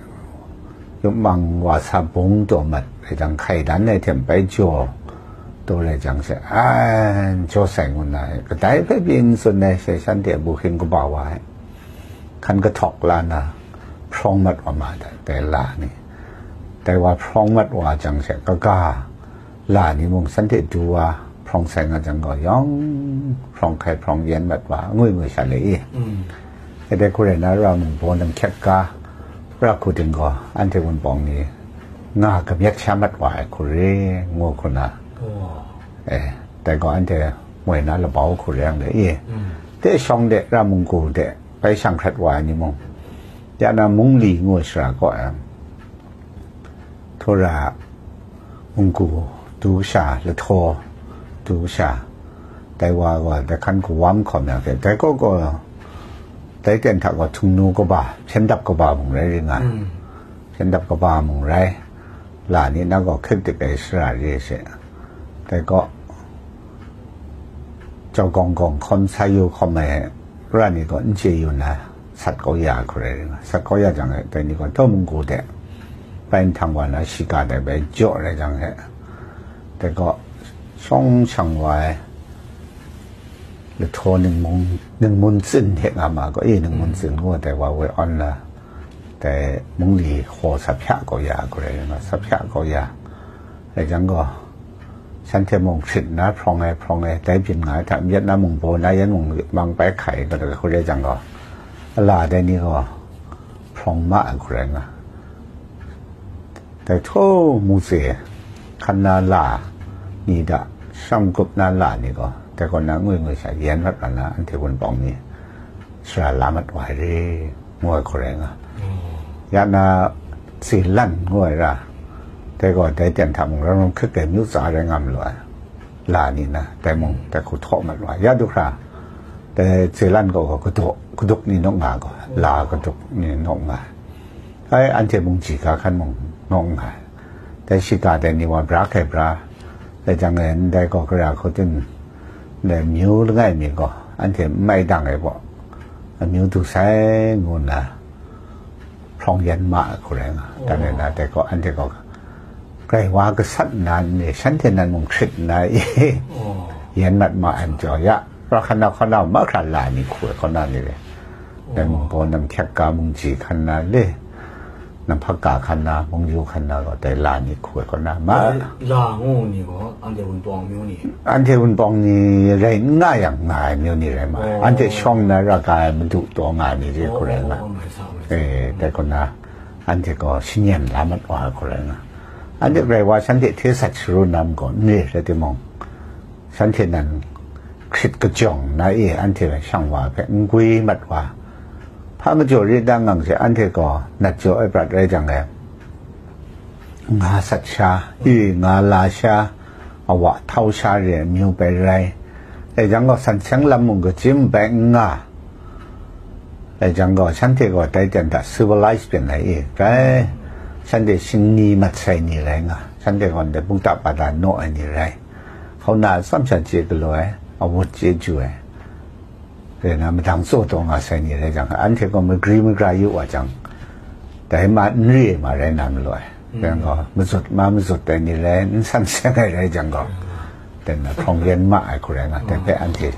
yup mang wa sa bung taw mat ai jang hkai dan ai hte bai jaw taw rai jang she, an jaw sai ngu na, kadai hpe pyi n tsun ai she, shanhte abu hking kaba wa ai. Hkan kahtawk la na, hprawng mat wa ma dai, dai la ni. Dai wa hprawng mat wa jang she, kaga la ni mung shanhte du wa hprawng sai nga jang gaw, yawng hprawng hkai hprawng yen mat wa, ngwi ngwi sha le i. Kadai hku rai na, ra mung baw nam hkyet ga, ra hku ting gaw, anhte Wunpawng ni nga kamyet sha mat wa ai hku re, ngu hku na. Eh, dai gaw anhte moi na labau hku re yang le i. Te shawng de, ra munggu de, bai shang hkrat wa ai ni mung, ya na Mungli ngu ai shara kaw ai, Htawra munggu du sha, lahtaw du sha, dai wa gaw dai hkan kawam hkawm yang hte, dai kaw gaw, dai ten hta gaw htung nu kaba, hpyen dap kaba mung rai ring nga, hpyen dap kaba mung rai, la ni na gaw hkrik dik ai shara re she, dai kaw, jau gawng gawng hkawm, sa yu hkawm ai ra ni gaw n chye yu na, sat kau ya hku rai ring, sat kau ya jang e, dai ni gaw daw munggu de, bai nhtang wa na, shiga de bai jaw rai jang e, dai gaw shawng shang wa ai, lahtaw ningmung, ningmun tsin hte nga ma gaw, e, ningmun tsin ngu ai dai wa woi awn na, dai Mungli hkaw sa hpya kau ya hku rai ring, sa hpya kau ya. Rai jang gaw, shanhte mung hkrit nna hprawng ai, hprawng ai, dai byin nga ai hta, myit na mung baw na, yan mung mang bai hkai, ga hku rai jang gaw, ala dai ni gaw hprawng ma ai hku rai nga. Dai htaw mu tse hkan na la ni hta, sham gup na la ni gaw, dai kaw na ngwi ngwi sha yen mat wa na, anhte Wunpawng ni shara la mat wa ai re, ngu ai hku rai nga. Ya na Zelan ngu ai ra, dai gaw dai ten hta mung ram ram hkrik ai myu tsa rai nga malu ai, la ni na, dai mung dai hku htaw mat wa ai. Ya du hkra, dai Zelan gaw gaw kaduk, kaduk ni nawk nga gaw, la kaduk ni nawk nga ai. Ai, anhte mung ji ga hkan mung nawk nga ai. Dai shiga dai ni wa bra hkai bra, dai jang e, ndai gaw gara hku tun, ndai myu langai mi gaw, anhte n mai dang ai gaw, amyu du sai ngu nna, hprawng yen ma ai hku rai nga. Dan e na, dai gaw, anhte gaw, grai wa gasat nna ni, shanhte nan mung hkrit nna i, yen mat ma ai majaw, ya, ra hkan na hkaw na mahkra la ni hku ai hkaw na ni re. Dai mung baw nam hkyet ga mung ji hkan na le, nam hpak ga hkan na, mung yu hkan na gaw, dai la ni hku ai hkaw na ma. Dai la ngu ni gaw, anhte Wunpawng myu ni? Anhte Wunpawng ni rai n nga yang nga ai myu ni rai ma ai. Oh. Anhte shawng na ra ga ai madu taw nga ai ni re hku rai nga. Oh, oh, oh, mai sa, mai sa. Eh, dai hku na, anhte gaw shanyen la mat wa ai hku rai nga. Anhte grai wa shanhte hte sat sharu na gaw n re rai timung, shanhte nan hkrit kajawng na e anhte shang wa hpe n gwi mat wa, hpa majaw re dang ngang she anhte gaw nat jaw ai prat rai jang e, nga sat sha, i nga la sha, awa htau sha re ai myu bai rai. Dai jang gaw, san seng lam mung kachyim bai n nga. Dai jang gaw, shanhte gaw dai ten hta civilized byin ai i, grai shanhte shingni mat sai ni rai nga, shanhte gaw ndai Buddha bada naw ai ni rai, hkauna atsam sha chye galaw ai, awut chye ju ai, Rai na, madang tsaw taw nga sai ni rai jang, anhte gaw magri magra yu wa jang, dai ma n re ai ma rai na malu ai. Rai gaw, mazut ma mazut ai ni rai, n san seng ai rai jang gaw, dai na hprawng yen ma ai hku rai nga, dai hpe anhte,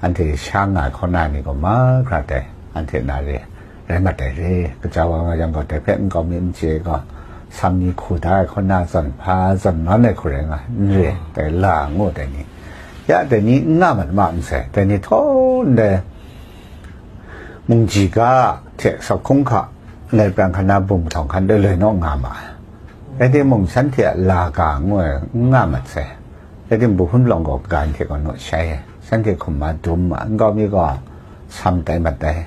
anhte sha nga ai hkaw na ni gaw, mahkra dai, anhte na re, rai mat ai re, kaja wa nga jang gaw, dai hpe nkau mi n chye gaw, sam ni hku da ai hkaw na zawn hpa zawn nawn ai hku rai nga, n re, dai la ngu dai ni, ya dai ni n nga mat ma n sai, dai ni htaw ndai, mungji ga hte sau hkung hka, lai pran hkan na bum htawng hkan loi loi naw nga ma ai. Rai timung, shanhte a la ga ngu ai n nga mat sai. Rai timung, Buk Hpun Palawng gaw kaga hte gaw naw shai ai. Shanhte hkum ma dum ma, nkau mi gaw sam tai mat ai.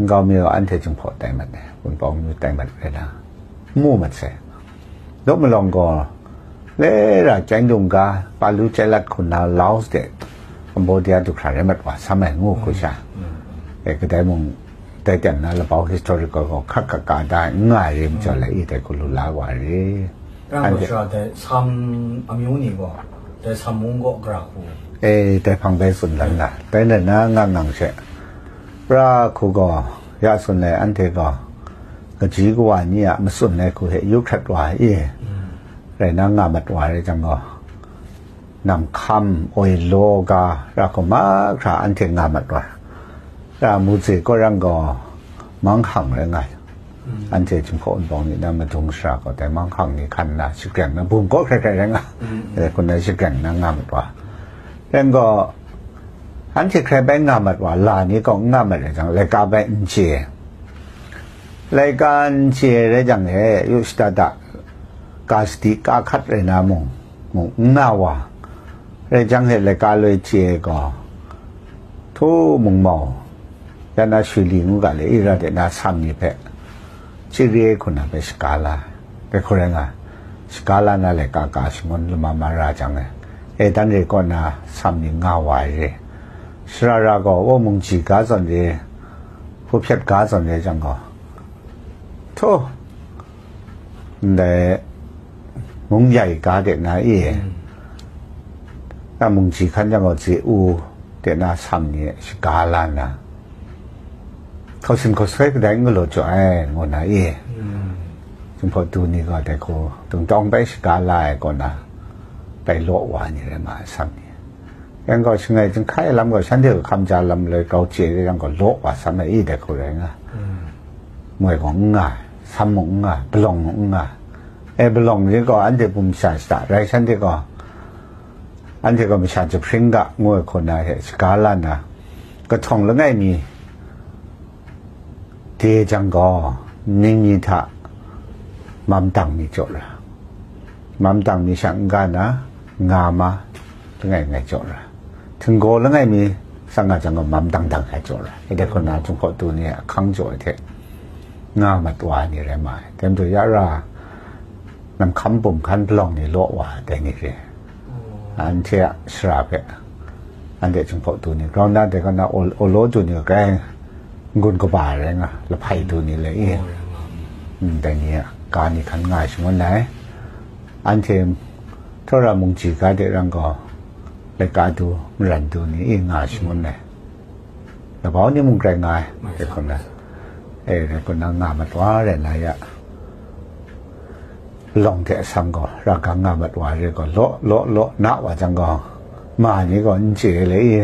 Nkau mi gaw anhte Jinghpaw tai mat ai. Wunpawng amyu tai mat ai na, mu mat sai. Dawp malawng gaw, le ra chyai dung ga, Palu chyai lat hku na Laos de Cambodia du hkra rai mat wa sam ai ngu hku sha. E, kadai mung, dai ten na labau historical gaw hkrat hkrat ka da n nga ai re majaw lai, i dai hku lu la wa ai re. Rang Anhte- Gaw sha dai sam amyu ni gaw, dai sam mung gaw gara hku. E, dai hpang bai tsun dan la. Dai na na nga ngang she. Pra hku gaw, ya tsun ai anhte gaw, kaji kawa ni a matsun ai hku hte yu hkrat wa i, rai na nga mat wa rai jang gaw, Nam Hkam, Oi Law ga, ra hku mahkra anhte nga mat wa. Ra Muze kaw rang gaw, Manghang rai nga ai. Anhte Jinghpaw Wunpawng ni na madung shara gaw, dai Manghang ni hkan na, shagreng na, bum kaw hkrai hkrai rai nga. Dai hku na shagreng na nga mat wa. Rai gaw, anhte hkrai bai nga mat wa, la ni gaw n nga mat rai jang, laika bai n chye. Laika n chye rai jang he, yu shada da, ka sadi ka hkat rai na mung, mung n nga wa. Rai jang he laika loi chye gaw, htu mung mau, ya na shwi li ngu ga le, i ra de na sam ni hpe, chiri hku na hpe shaga la, dai hku rai nga, shaga la na laika ka shangun lama ma ra jang e, e dan re kaw na sam ni nga wa ai re. Shara ra gaw, wo mungji ga zawn re, hpu hpyet ga zawn re jang gaw, htu, ndai mung yai ga de na i, na mungji hkan jang gaw, ze u de na sam ni shaga la na, hkau sin hkau soi kadai n galaw jaw ai, ngu na i, Jinghpaw du ni gaw dai hku dungtawng bai shaga la ai kaw na, bai law wa ai ni rai ma ai, sam ni. Yang gaw, shangai jinghkai lam gaw, shanhte gaw hkam ja lam loi grau chye re yang gaw, law wa sam ai i dai hku rai nga. Moi gaw n nga ai, sam mung n nga ai, palawng mung n nga ai. E, palawng ni gaw, anhte bum sha shada rai, shanhte gaw, anhte gaw masha jahpring ga ngu ai hku na hte shaga la na, kahtawng langai mi, de jang gaw, ning ni hta mam dang mi jaw ra, mam dang mi sha n ga na, nga ma, langai ngai jaw ra, htinggaw langai mi sha nga jang gaw, mam dang dang ai jaw ra, i dai hku na Jinghpaw du ni a ahkang jaw ai hte nga mat wa ai ni rai ma ai. Dai majaw ya ra, Nam Hkam bum hkan palawng ni law wa ai dai ni re. Anhte a shara hpe, anhte Jinghpaw du ni, grau na dai kaw na, Oi-, Oi Law du ni grai n-gun kaba ai rai nga, lahpai du ni le i, mm, dai ni a ga ni hkan nga ai shangun ai. Anhte Htawra mungji ga de rang gaw, laika du, maran du ni i nga ai shangun ai. Labau ni mung grai nga ai, dai hku na, e, dai hku na nga mat wa rai na ya. Palawng hte asam gaw, ra gang nga mat wa re gaw, law, law, law, na wa jang gaw, ma ni gaw n chye le i.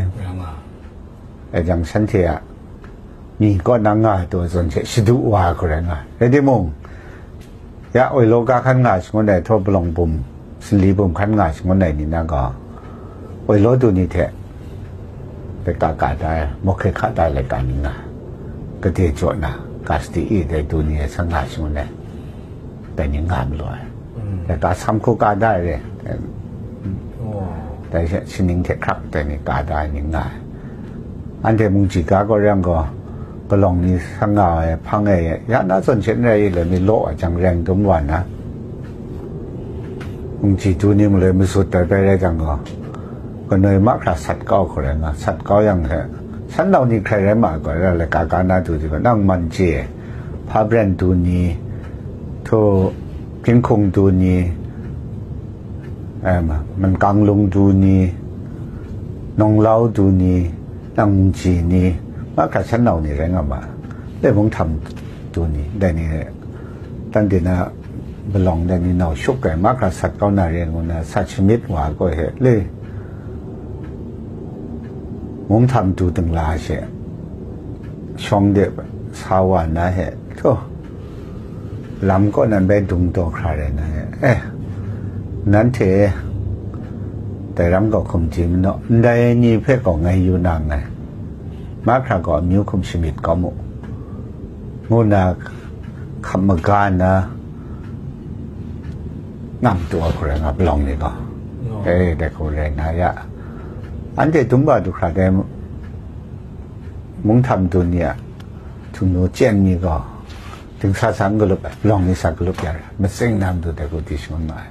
E jang shanhte a myi kaw na nga ai taw zawn hte shadu wa ai hku rai nga ai. Rai timung, ya Oi Law ga hkan nga ai shangun ai, htaw palawng bum, sanli bum hkan nga ai shangun ai ni na gaw, Oi Law du ni hte laika ka da ai, mawhke hka da ai laika ni nga ai. Gade jaw na, ka sadi e dai du ni ai sa nga ai shangun ai, dai ni nga ai malu ai. Laika sam hku ka da ai re, dai, dai shi-, shining hte hkrak dai ni ka da ai ni nga ai. Anhte mungji ga gaw reng gaw, palawng ni sa nga ai, hpang e ya na zawn hte n rai i, lai mi law wa jang reng dum wa na, mungji du ni maloi masut ai bai rai jang gaw, kanoi mahkra sat kau hku rai nga, sat kau yang hte, shan nau ni hkrai rai ma ai gaw, rai laika ka na du di gaw, nang man chye, hpa bren du ni, htu, ginhkung du ni, em, mangang lung du ni, nawnglau du ni, Ang ji ni, mahkra shan nau ni rai nga ma, le mung htam tu ni, dai ni, dan de na, palawng dai ni nau shuk ai, mahkra sat kau na re ngu na, sat shamit wa gaw he, le mung htam tu dingla she, shawng de sa wa na he, hto, lam kaw nan bai dung taw hkra rai na he, eh, nanhte, dai ram gaw hkum ji manaw, ndai ni hpe gaw ngai yu na nngai, mahkra gaw amyu hkum shamyit kau mu, ngu na hkap maga nna, ngam tu ai hku rai nga, palawng ni gaw. Oh. Eh, dai hku rai na ya. Anhte dum wa du hkra dai mung htam dun ni a htung nu chyen ni gaw, dingsa sa n galup ai, palawng ni sa galup ya rai, matsing na matu dai hku di shangun ma ai.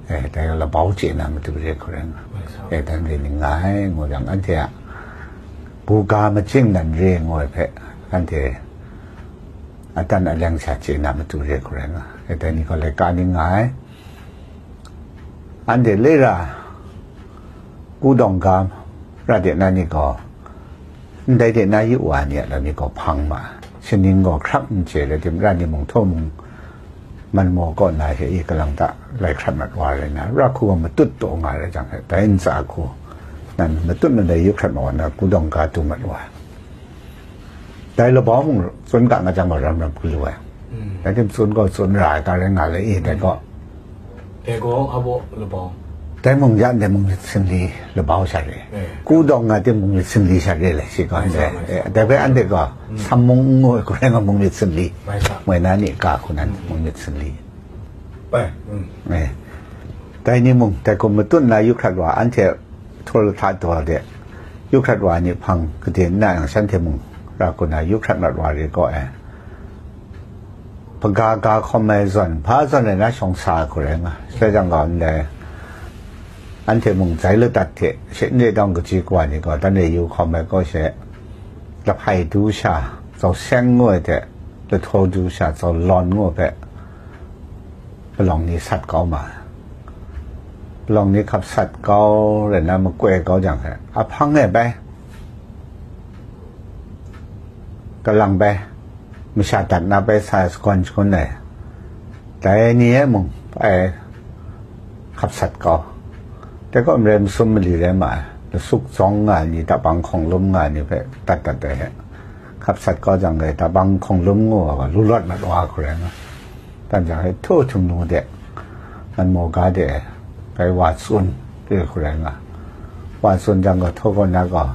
Eh, dai gaw labau chye na matu re hku rai nga. Right. Eh, dan re ni nga ai, ngu yang anhte a buga machying nan re ngu ai hpe, anhte adan aleng sha chye na matu re hku rai nga. Eh, dai ni gaw laika ni nga ai. Anhte lera, kudawng ga, ra de na ni gaw, ndai de na yu wa ni a lam ni gaw hpang ma, shaning gaw hkrap n chye, rai tim, ra ni mung htaw mung, man maw kaw na he i kalang ta lai hkrat mat wa rai na, ra hku gaw matut taw nga rai jang he, dai ntsa hku nan matut madai yu hkrat ma wa na, kudawng ga tu mat wa. Dai labau mung tsun ga nga jang gaw ram ram hku lu ai. Mm. Dai tim tsun gaw tsun ra ai ga rai nga le i, dai gaw. Dai gaw a baw labau. Dai mung yan dai mung myit sinli labau sha re. Eh. Kudawng nga tim mung myit sinli sha re le, shi gaw. Mai sa, dai, mai sa. Eh, dai bai anhte gaw, mm, sam mung n ngu ai, hku rai nga mung myit sinli. Mai sa. Moi na ni ga hku nan, mm, mung myit sinli. Bai, mm. Eh. Dai ni mung, dai hku matut na yu hkrat wa, anhte htaw lahta daw de, yu hkrat wa ni hpang kaden na yang, shanhte mung ra hku na yu hkrat mat wa re gaw ai. Hpaga ga hkawm ai zawn, hpa zawn rai na shawng sa ai hku rai nga. Sai jang gaw ndai, anhte mung zai ladat hte, she n re dawng kaji kawa ni gaw, dan re yu hkawm ai gaw she, lahpai du sha, zau seng ngu ai hte, lahtaw du sha, zau lawn ngu ai hpe, palawng ni sat kau ma ai. Palawng ni hkap sat kau rai na, makoi kau jang hte, ahpang e bai, kalang bai, masha dat na bai sa ai sagawn shangun ai, dai ni e mung bai hkap sat kau. Dai gaw marai masum mali rai ma ai, lasuk zawng nga ai ni, dabang hkawng lum nga ai ni hpe dat dat ai hte, hkap sat kau jang, dai dabang hkawng lum ngu ai gaw lu lawt mat wa ai hku rai nga. Dan jang e, htaw htung nu de, man maw ga de, bai wa tsun, re hku rai nga. Wa tsun jang gaw, htaw kaw na gaw,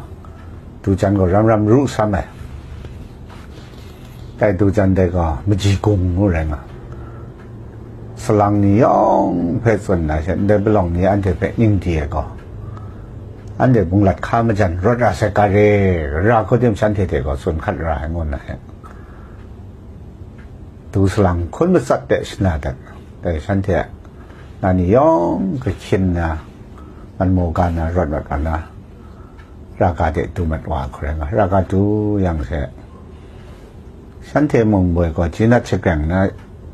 du jan gaw ram ram ru sam ai. Dai du jan dai gaw, maji gung ngu rai nga. Salang ni yawng hpe tsun na she, ndai palawng ni anhte hpe ning di ai gaw, anhte bunglat hka majan rawt ra sai ga re, ra hku tim shanhte hte gaw tsun hkat ra ai ngu nna he. Du salang hkun matsat de shana dat, dai shanhte a na ni yawng kahkyin na, man maw ga na, rawt mat wa na, ra ga de du mat wa hku rai nga, ra ga du yang she, shanhte mung boi gaw, jinat shagreng na,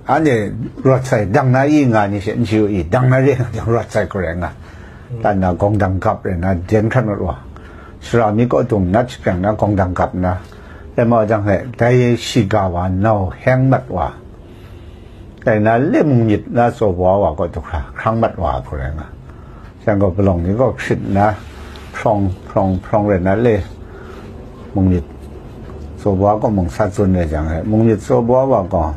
anhte rawt sai, dang na i nga ni she, n chyu i, dang na re nga jang rawt sai hku rai nga, dan na gawng dang gap rai na, jen hkrat mat wa, sara mi kaw dung nat shagreng na, gawng dang gap na, rai ma jang he, dai shiga wa nau heng mat wa, dai na le mung myit na tsaw wa wa kaw du hkra hkrang mat wa hku rai nga. Seng gaw palawng ni gaw hkrit nna, hprawng, hprawng, hprawng rai nna le, mung myit tsaw wa gaw mung sa tsun rai jang, mung myit tsaw wa gaw,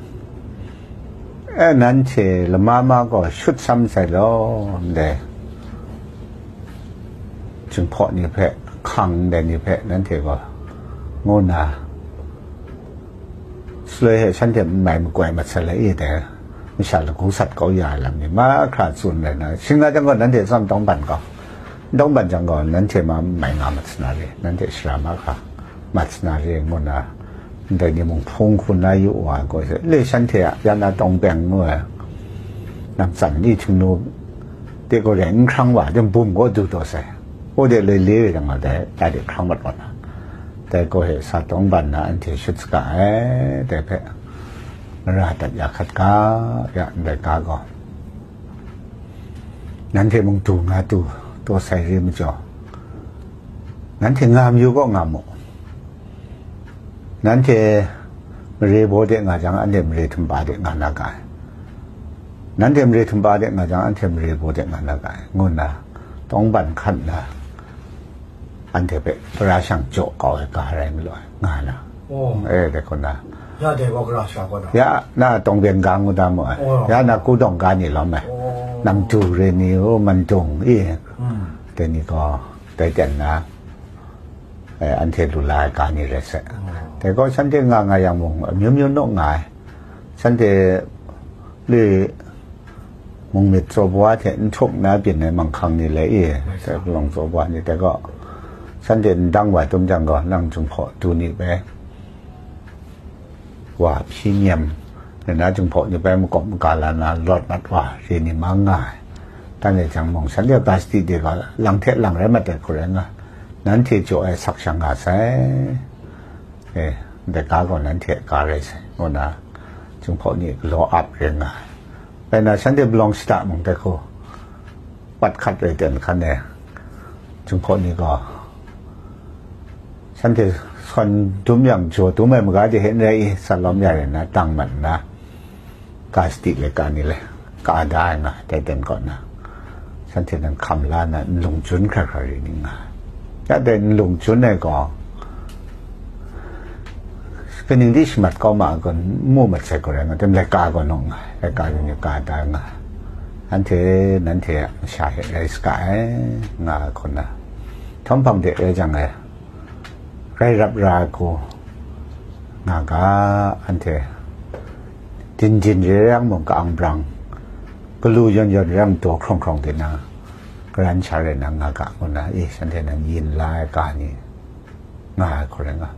e, nanhte lama ma gaw shut sam sai law, ndai Jinghpaw ni hpe, hkang ndai ni hpe nanhte gaw, ngu nna, shaloi he shanhte n mai makoi mat sai la e dai, masha lagu sat kau ya ai lam ni mahkra tsun rai na, shing nga jang gaw, nanhte tsawm tawng ban gaw, tawng ban jang gaw, nanhte ma n mai nga mat sa na re, nanhte shara mahkra mat sa na re, ngu nna, ndai ni mung hpung hku na yu wa ai gaw, le shanhte a ya na tawng beng ngu ai, lam tsan ni htingnu de gaw rai n hkrang wa, dai bum gaw du taw sai, o de le le rai nga dai, ya de hkrang mat wa na, dai gaw he sa tawng ban na anhte shut saga ai, dai hpe mara dat ya hkat ga, ya ndai ga gaw, nanhte mung du nga du, taw sai re majaw, Nanhte nga mayu kaw nga mu. Nanhte mare baw de nga jang, anhte mare htumba de nga na ga ai. Nanhte mare htumba de nga jang, anhte mare baw de nga na ga ai, ngu nna tawngban hkan nna, anhte hpe tara shang jaw kau ai ga rai malu ai, nga na. Oh. E, de kun na. Ya dai gaw gara sha gaw na? Ya na tawng byen ga ngu da mu ai. Oh. Ya na kudawng ga ni lawm ai. Oh. Nang du re ni u, man dung i. Hmm. Dai ni gaw, dai ten na, e, anhte lu la ai ga ni rai sai. Oh. Dai gaw shanhte nga nga yang mung, amyu myu naw nga ai. Shanhte le mung myit tsaw bawa hte n htup na byin ai manghkang ni le i, sai palawng tsaw bawa ni dai gaw, shanhte n dang wa tum jang gaw, nang Jinghpaw du ni bai wa hpyi nem, na na Jinghpaw ni bai makawp maga la na lawt mat wa re ni mang nga ai. Dan e jang mung, shanhte a ga sadi de ga lang hte lang rai mat ai hku rai nga, nanhte jaw ai sak shang nga sai. E, ndai ga gaw nanhte a ga rai sai, ngu na Jinghpaw ni galaw ap ring nga ai. Rai na, shanhte palawng shada mung dai hku, pat hkat rai ten hkan e, Jinghpaw ni gaw, shanhte sawn dum yang, jaw dum ai maga de hte n rai i, sat lawm ya rai nna, tang mat nna, ga sadi le ga ni le, ka da ai nga, dai ten kaw na, shanhte nan hkam la na, nlung jun hkra hkra ri ni nga ai. Ya dai nlung jun ai gaw, kaning di shamat kau ma ai gaw, n mu mat sai gaw rai nga, tem laika gaw nawng nga ai, laika gaw ni ka da nga ai. Anhte, nanhte a masha hte rai saga ai, nga ai hku na, htawm hpang de rai jang e, rai rap ra ai hku nga ga, anhte din din re yang mung ka-ang brang, galu yawn yawn re yang daw hkrawng hkrawng de na, karan sha re na nga ga, ngu na, i, shanhte nan yin la ai ga ni nga ai hku rai nga.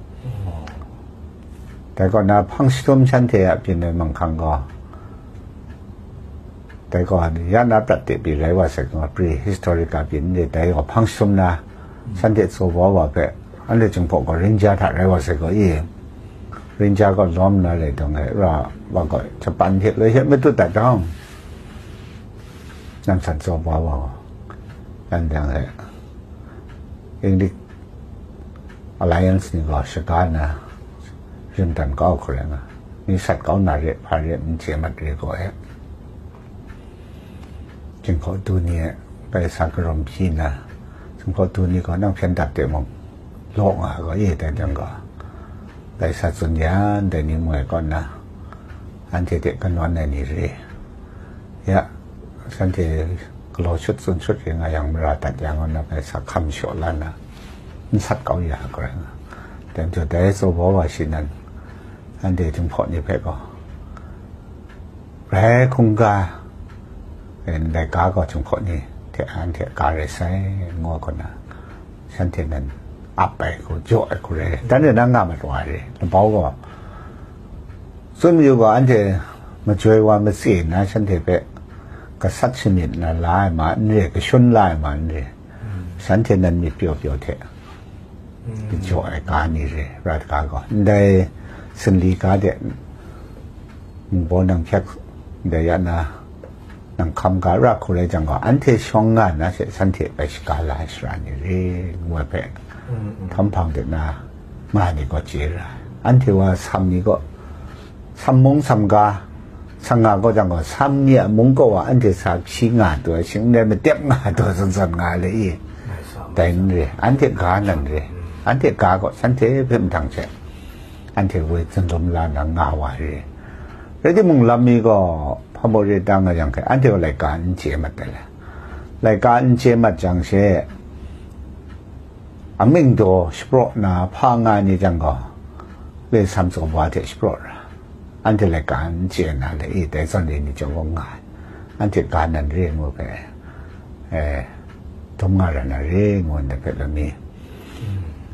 Dai kaw na, hpang jahtum shanhte a byin ai manghkang gaw, dai gaw, ya na prat de pyi rai wa sai gaw, prehistoric a byin de, dai gaw hpang jahtum na, shanhte tsaw wa wa hpe, anhte Jinghpaw gaw Rinja hta rai wa sai gaw i, Rinja gaw lawm na le dawng e, ra wa gaw Japan hte loi hte matut dat jang, nang san tsaw wa wa gaw, dan jang e, English Alliance ni gaw shaga na, rim dan kau hku rai nga, ni sat kau na re, hpa re, n chye mat re gaw e. Jinghpaw du ni e bai sa karawm hpyi na, Jinghpaw du ni gaw nang hpyen dap de mung, law nga ai gaw, e, dai jang gaw, bai sa tsun ya, ndai ni moi kaw na, anhte hte kanawn ai ni re. Ya, shanhte galaw shut tsun shut ring nga yang, mara dat yang, ngai na bai sa hkam shaw la na, n sat kau ya ai gaw rai nga. Dai majaw, dai tsaw wa wa shi nan, anhte Jinghpaw ni hpe gaw, rai hkungga, ndai ga gaw Jinghpaw ni hte anhte ga rai sai, ngu ai hku na, shanhte nan ap ai hku, jaw ai hku rai, dan e na nga mat wa ai re, labau gaw, tsun mayu gaw, anhte majoi wa matse nna shanhte hpe gasat shamyit na la ai ma n re, kashun la ai ma n re, shanhte nan myit pyaw pyaw hte jaw ai ga ni re, ra ga gaw, ndai sanli ga de, ningbaw nang hkyek, ndai ya na, nang hkam ga ra hku rai jang gaw, anhte shawng nga na she, shanhte bai shaga la ai sara ni re, ngu ai hpe, htawm hpang de na, nga ni gaw chye ra ai. Anhte wa sam ni gaw, sam mung sam ga, sang nga gaw jang gaw, sam ni a mung kaw wa anhte sa hpyi nga taw ai, shing n rai madep nga taw zawn zawn nga ai le i, dai n re, anhte ga nan re, anhte ga gaw shanhte hpe mahtang hte, anhte woi zunlum la na nga wa ai re. Rai timung, lam mi gaw hpa maw re ta nga yang hkai, anhte gaw laika n chye mat ai le. Laika n chye mat jang she, amying daw shapraw na hpa nga ai ni jang gaw, le sam tsaw wa hte shapraw ra, anhte laika n chye na le, e, dai zawn re ni chyawm gaw nga ai, anhte ga nan re ngu hpe, e, dum nga ra na re ngu ndai hpe lami.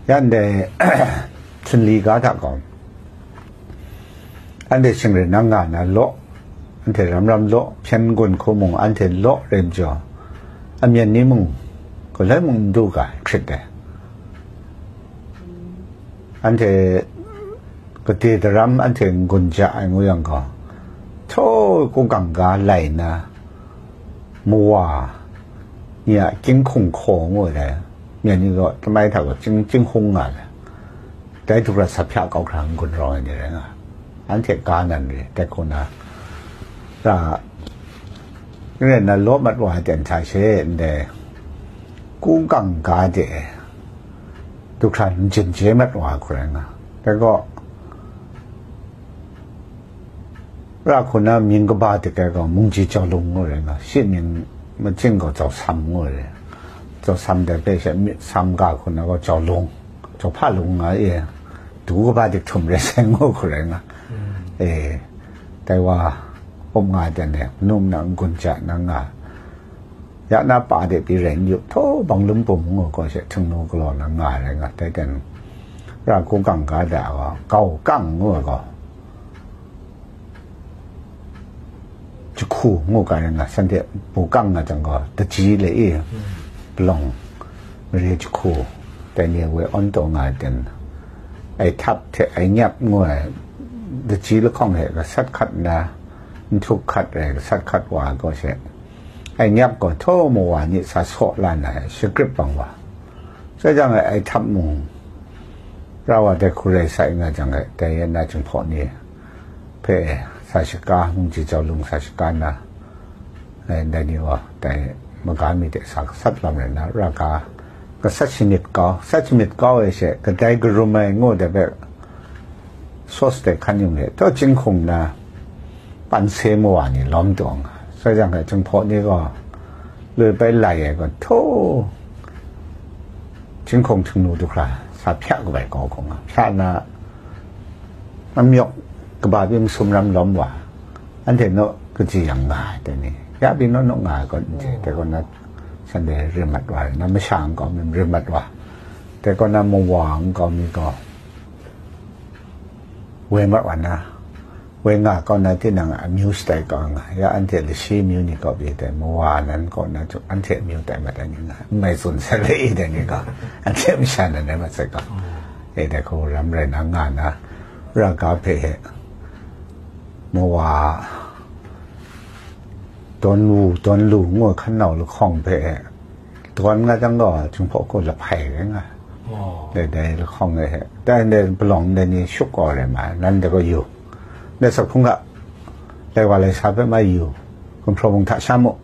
Ya ndai, sanli ga hta gaw, anhte shingrin nang nga na law, anhte ram ram law, hpyen gun hku mung anhte law rai majaw, amyen ni mung, galoi mung n du ga hkrit ai. Anhte gade daram anhte n-gun ja ai ngu yang gaw, htaw kungkang ga lai nna, mawa ni a ginhkung hkaw ngu ai, Myen ni gaw tamai hta gaw chying, chying hung nga le. Dai du hkra sa hpya kau hkra n-gun rawng ai ni rai nga. Anhte ga nan re, dai hku na, ra, n rai nna law mat wa ai ten hta she ndai, ku kang ga de, du hkra n jin je mat wa ai hku rai nga. Dai gaw, ra hku na mying kaba de ai gaw, Mungji Jau Lung ngu rai nga, shi mying machying gaw Jau Sam ngu rai. Jau Sam dai hpe she myit sam ga hku na gaw, Jau Lung, Jau Hpa Lung nga e, du kaba dik htum rai sai ngu hku rai nga. E, dai wa up nga ai ten e, manu muna n-gun ja na nga. Ya na pa de pyi rai n yup, htaw bang lum pum ngu gaw she htingnu galaw na nga ai rai nga, dai ten ra ku kang ga da gaw, kau kang ngu ai gaw, jahku ngu ga rai nga, shanhte bu kang nga jang gaw, daji le i, palawng, mare jahku, dai ni woi awn taw nga ai ten, ai htap hte ai nyap ngu ai, daji lahkawng hte gasat hkat nna, nhtuk hkat rai gasat hkat wa ai gaw she, ai nyap gaw htaw mawa ni sa saw la na ai, shagrip bang wa. Sai jang e, ai htap mung, ra wa dai hku rai sai nga jang e, dai yan na Jinghpaw ni hpe sa shaka, Mungji Jau Lung sa shaka na, ai, dai ni gaw, dai maga mi de sa gasat lam rai na, ra ga, gasat shanit kau, sat shanit kau e she, kadai karum ai ngu dai hpe, sauce dai hkan yung hte, htaw chying hkung na, panse mawa ni lawm taw nga. Sai jang hte Jinghpaw ni gaw, lui bai lai ai gaw, htaw chying hkung htingnu du hkra, sa hpya kabai kau hkung nga. Hpya na, amyawk kaba byin masum ram lawm wa, anhte naw kaji yang nga ai dai ni, ya pyi naw naw nga ai gaw n je, dai gaw na, shanhte rim mat wa ai, na masha nkau mi rim mat wa, dai gaw na mawa nkau mi gaw, woi mat wa na, woi nga kau na, tinang amyu shatai kau nga, ya anhte lashi amyu ni kau pyi dai, mawa nan kau na, anhte amyu tai mat ai ni nga, n mai tsun sai le i dai ni gaw, anhte masha nan rai mat sai gaw, e dai hku ram rai na nga na, ra ga hpe he, mawa, dawn wu, dawn lu ngu ai hkan nau lahkawng hpe he, dawn nga jang gaw, Jinghpaw hku lahpai rai nga. Dai, dai lahkawng e he, dai, dai palawng ndai ni shuk kau rai ma ai, nan dai gaw yu, ndai sak hpung ga, lai wa lai sa hpe ma yu, gumhpraw mung hta sha mu,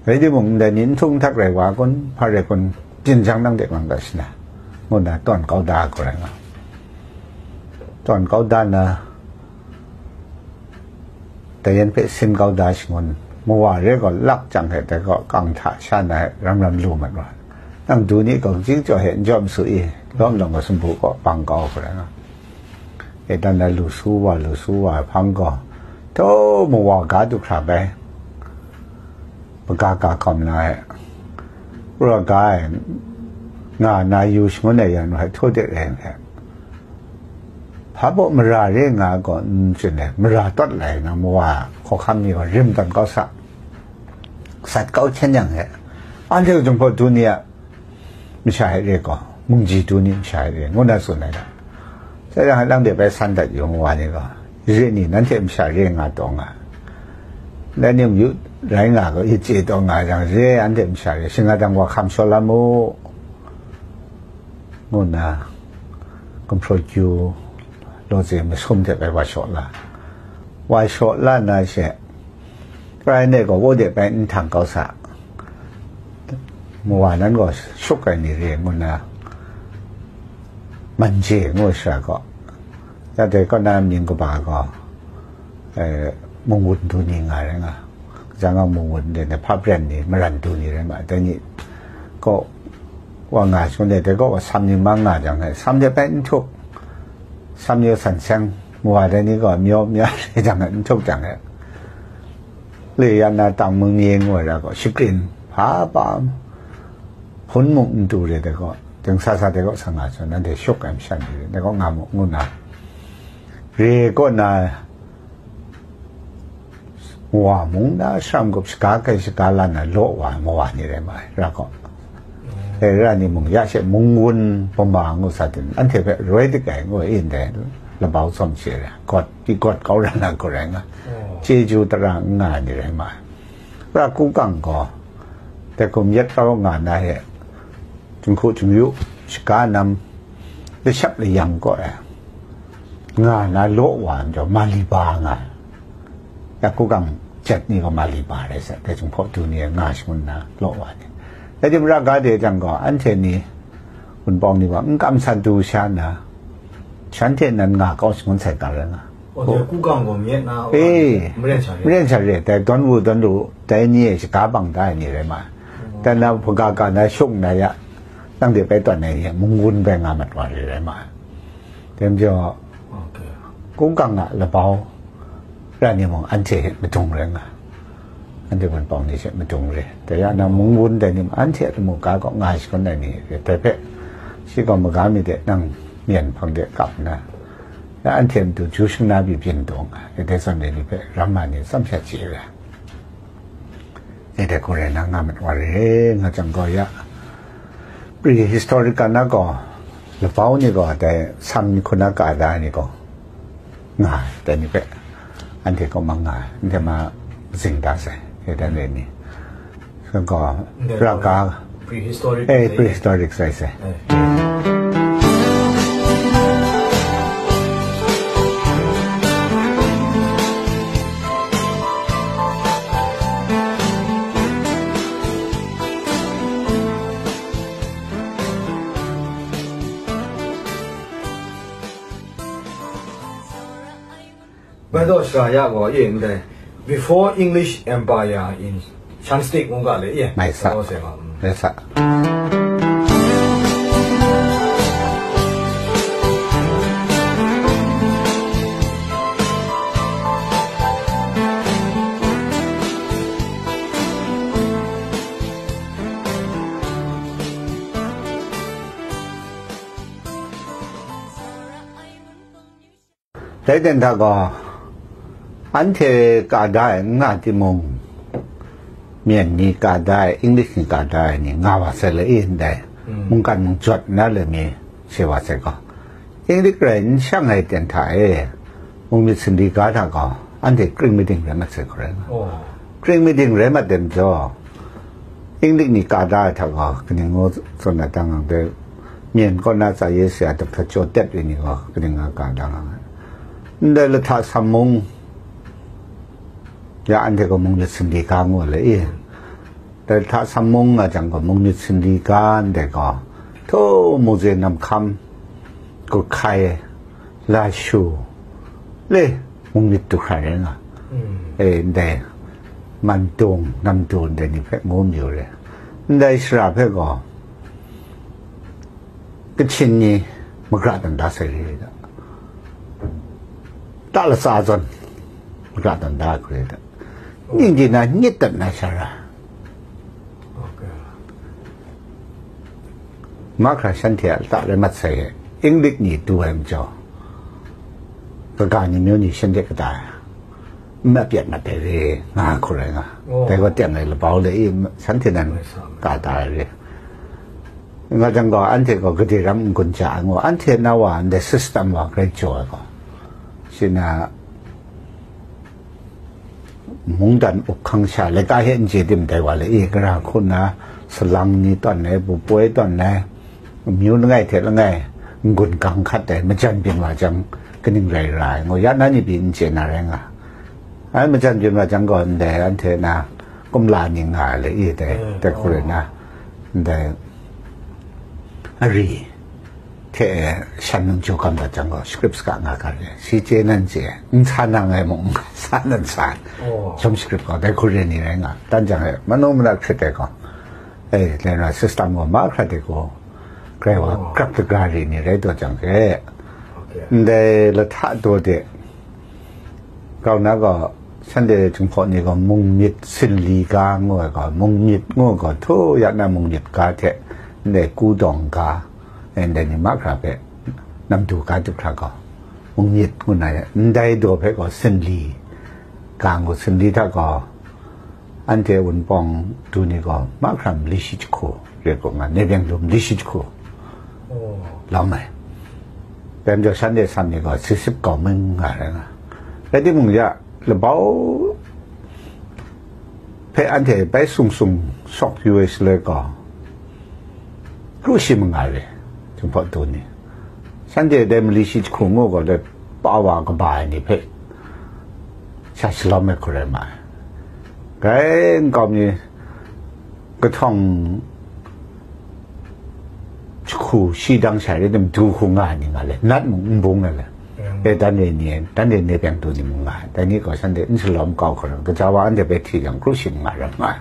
rai timung, ndai ni n htuk n htak rai wa kun, hpa rai kun, byin jang nang de mang ga shana, ngu nna tawn kau da ai hku rai nga. Tawn kau da na, dai yan hpe sin kau da shangun, mawa re gaw lak jang hte dai gaw kang hta sha na ram ram lu mat wa. Nang du ni gaw kaji jaw hte n jaw masu i, lawm lawng gaw sumpu gaw bang kau hku rai nga. E dan na lu su wa, lu su wa ai hpang gaw, htaw mawa ga du hkra bai, maga ga hkawm na e, ra ga e, nga na yu shangun e yan wa hte htaw de rai hte, hpa baw mara re nga gaw n tsun ai, mara tawt lai na mawa hkawhkam ni gaw rim tawn kau sa, sat kau hkyen yang he, anhte Jinghpaw du ni a masha hte re gaw, Mungji du ni masha hte re, ngu na tsun ai ga. Sai jang, lang de bai san dat yu mawa ni gaw, re ni nanhte masha re nga taw nga, dai ni myu rai nga gaw, i chye taw nga jang, re anhte masha re, shinga dang wa hkam shaw la mu, ngu nna, gumhpraw kyu lawze masum hte bai wa shaw la. Wa shaw la na she, rai ne gaw, wo de bai n htang kau sa, mawa nan gaw shuk ai ni re ngu nna, man je ngu sara gaw, ya dai kaw na mying kaba gaw, eh, munggun du ni nga rai nga. Jang a munggun de ne hpa bren ni, maran du ni rai ma, dai ni kaw wa nga shangun de, dai kaw wa sam ni mang nga jang, eh, sam de bai n htuk, sam ni san seng, mawa dai ni gaw myaw mya re jang, eh, n htuk jang, eh, le ya na tang mung ni ngu ai ra gaw, shagrin hpa pa, hpun mung n du re dai gaw, dingsa sa dai kaw sa nga shangun, nanhte shuk ai masha ni re, dai kaw nga mu, ngu nna, re kaw na, mawa mung na, sham gup shaga kai shaga la na law wa ai mawa ni rai ma ai, ra gaw. Dai ra ni mung ya she munggun pama ngu sa tin, anhte hpe roi dik ai ngu ai ndai labau tsawm she rai, gawt, i gawt kau ra na hku rai nga, chyeju tara n nga ai ni rai ma ai. Ra ku kang gaw, dai hkum yet kau nga na he, Jinghku jingyu shaga nam lashap layang kaw e nga na law wa majaw, Maliba nga ai. Ya, Kukang jet ni gaw Maliba rai sai, dai Jinghpaw du ni e nga shangun na law wa ni. Dai tim ra ga de jang gaw, anhte ni, Wunpawng ni gaw n kam san du sha nna, shanhte nan nga kau shangun sai ga rai nga. 哦，对，Kukang gaw myit na, Eh, Maren sha re. Maren sha re, dai dawn wu dawn lu, dai ni e shaga bang da ai ni rai ma ai. Dan na hpaga ga na shung na ya, nang de bai tawn ai ni, munggun bai nga mat wa re rai ma ai. Dai majaw, Okay. Kungkang a labau ra ni mung, anhte hte madung rai nga, anhte Wunpawng ni hte madung re. Dai ya na munggun dai ni mung, anhte a lamu ga kaw nga shangun ai ni re. Dai hpe, shi gaw maga mi de nang myen hpang de kap nna, ya anhte matu ju shana byin byin taw nga, ya dai zawn dai ni hpe ramma ni tsam sha chye ra. Dai dai hku rai na nga mat wa re, nga jang gaw ya, prehistoric ka na gaw, labau ni gaw dai sam hku na ka da ai ni gaw nga ai, dai ni hpe anhte kaw ma nga ai, anhte ma zing da sai, dai dan re ni. Gaw, Dai ra ga, Prehistoric. eh, dai- prehistoric sai sai. Eh. Bai daw shara ya gaw, e ndai, Before English Empire in Shan State ngu ga le, e. Mai sa. Bai daw shara, mm. Mai sa. Dai ten hta gaw, anhte ka da ai n nga timung, Myen ni ka da ai, English ni ka da ai ni nga wa sai le, i ndai, Mm. mungkan mung jawt na le mi, she wa sai gaw, English rai n shang ai ten hta e, mung myit sindri ga hta gaw, anhte kring mading rai mat sai hku rai nga. Oh. Kring mading rai mat dem jaw, English ni ka da ai hta gaw, kaning ngu tsun na tang ang dai, Myen kaw na tsa ye sha dap hta jaw tet ai ni gaw, kaning nga ka da nga ai. Ndai lahta sam mung, ya anhte gaw mung myit sindri ga ngu le i. Dai lahta sam mung nga jang gaw, mung myit sindri ga ndai gaw, htaw mungze nam hkam, Guhkai, Lashu, le, mung myit du hkra rai nga. Mm. E, ndai, Mandung, Namdu, ndai ni hpe ngu mayu re. Ndai shara hpe gaw, Kachin ni magra tawn da sai re da. Ta latsa zawn magra tawn da hku re da. Ning di na nyit dat na shara. Okay. Mahkra shanhte a lata rai mat sai e, English ni du ai majaw, kaga ni myu ni shanhte kata n apyat mat ai re nga hku rai nga. Oh. Dai gaw teng ai labau le i, shanhte nan Mai sa. ka da ai re. Nga jang gaw, anhte gaw gade ram n-gun ja ai ngu, anhte na wa ndai system wa grai jaw ai gaw, shi na, mungdan up hkang sha laika hte n chye tim dai wa le i, gara hku nna, salang ni tawn ai, bupoi tawn ai, amyu langai hte langai n-gun gang hkat ai, majan byin wa jang, kaning rai ra ai ngu, ya na ni pyi n chye na rai nga. Ai, majan byin wa jang gaw, ndai anhte na kumla ni nga ai le i, dai, Mm, dai hku rai oh. na, ndai ari hte shan nang jaw gam dat jang gaw, script saga nga ga re. Shi chye nan chye, n sa na ngai mung, sa nan sa. Oh. Shawm script gaw, dai hku re ni rai nga. Dan jang e, manu mada hkrit ai gaw, e, le na system gaw mahkra de gaw, grai wa, Oh. grap dagra re ni rai taw jang e. Okay. Ndai lahta daw de, kau na gaw, shanhte Jinghpaw ni gaw mung myit sinli ga ngu ai gaw, mung myit ngu ai gaw, htu ya na mung myit ga hte, ndai ku dawng ga, ndai ni mahkra hpe, namdu ga du hkra gaw, mung myit ngu na ya, ndai daw hpe gaw sinli ga ngu, sinli hta gaw, anhte Wunpawng du ni gaw, mahkra mali shi jahku, re gaw nga, Nebyeng lu mali shi jahku, Oh. lawm ai. Dai majaw shanhte sam ni gaw, sisip kau mung nga rai nga. Rai timung ya, labau hpe anhte bai sung sung shawk yu ai shaloi gaw, kru shi manga re, Jinghpaw tu ni. Shanhte dai mali shi jahku ngu gaw, dai pa wa kaba ai ni hpe sha shalawm ai hku rai ma ai. Grai nkau mi kahtawng jahku shi dang sha rai tim, du hku nga ai ni nga le, nat mung n bung ai le. E, dan e ni, dan e ni byang du ni mung nga ai. Dai ni gaw shanhte n shalawm kau hku rai, kaja wa anhte hpe hti jang, kru shi manga rai nga ai.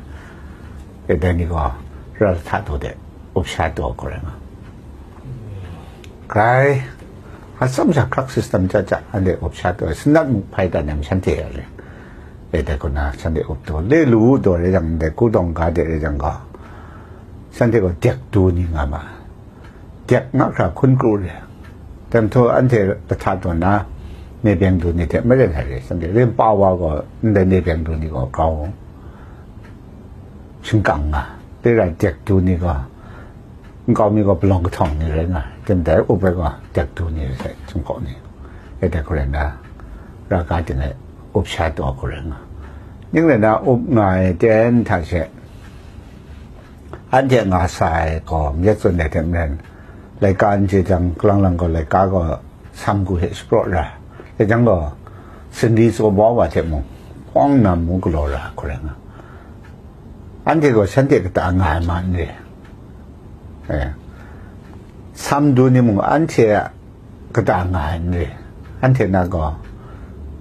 E, dai ni gaw, ra hta taw de, up sha taw hku rai nga. Grai, atsam sha hkrak system cha cha, anhte up sha taw, sanat mung hpai dan yang shanhte a le. E, dai kaw na, shanhte up taw, le lu taw rai jang, dai ku dawng ga de rai jang gaw, shanhte gaw dek du ni nga ma. Dek nga hkra hkun kru re. Dai mahtau anhte lahta taw na, ne byang du ni hte maren ai re, shanhte ren pa wa gaw, ndai ne byang du ni gaw grau shingkang nga, dai ra dek du ni gaw, nkau mi gaw palawng kahtawng ni rai nga, tim dai up ai gaw dek du ni rai, Jinghpaw ni, e dai hku rai na, ra ga ting ai up sha taw hku rai nga. Ning rai na, up nga ai ten hta she, anhte nga sa ai gaw, myit tsun ai hte maren, laika n chye jang, kalang lang gaw laika gaw sam hku hte shapraw ra, dai jang gaw, sinli tsaw baw wa hte mung, hpawng na mu galaw ra hku rai nga. Anhte gaw shanhte kata nga ai ma n re. Eh. Sam du ni mung anhte a kata nga ai n re. Anhte na gaw,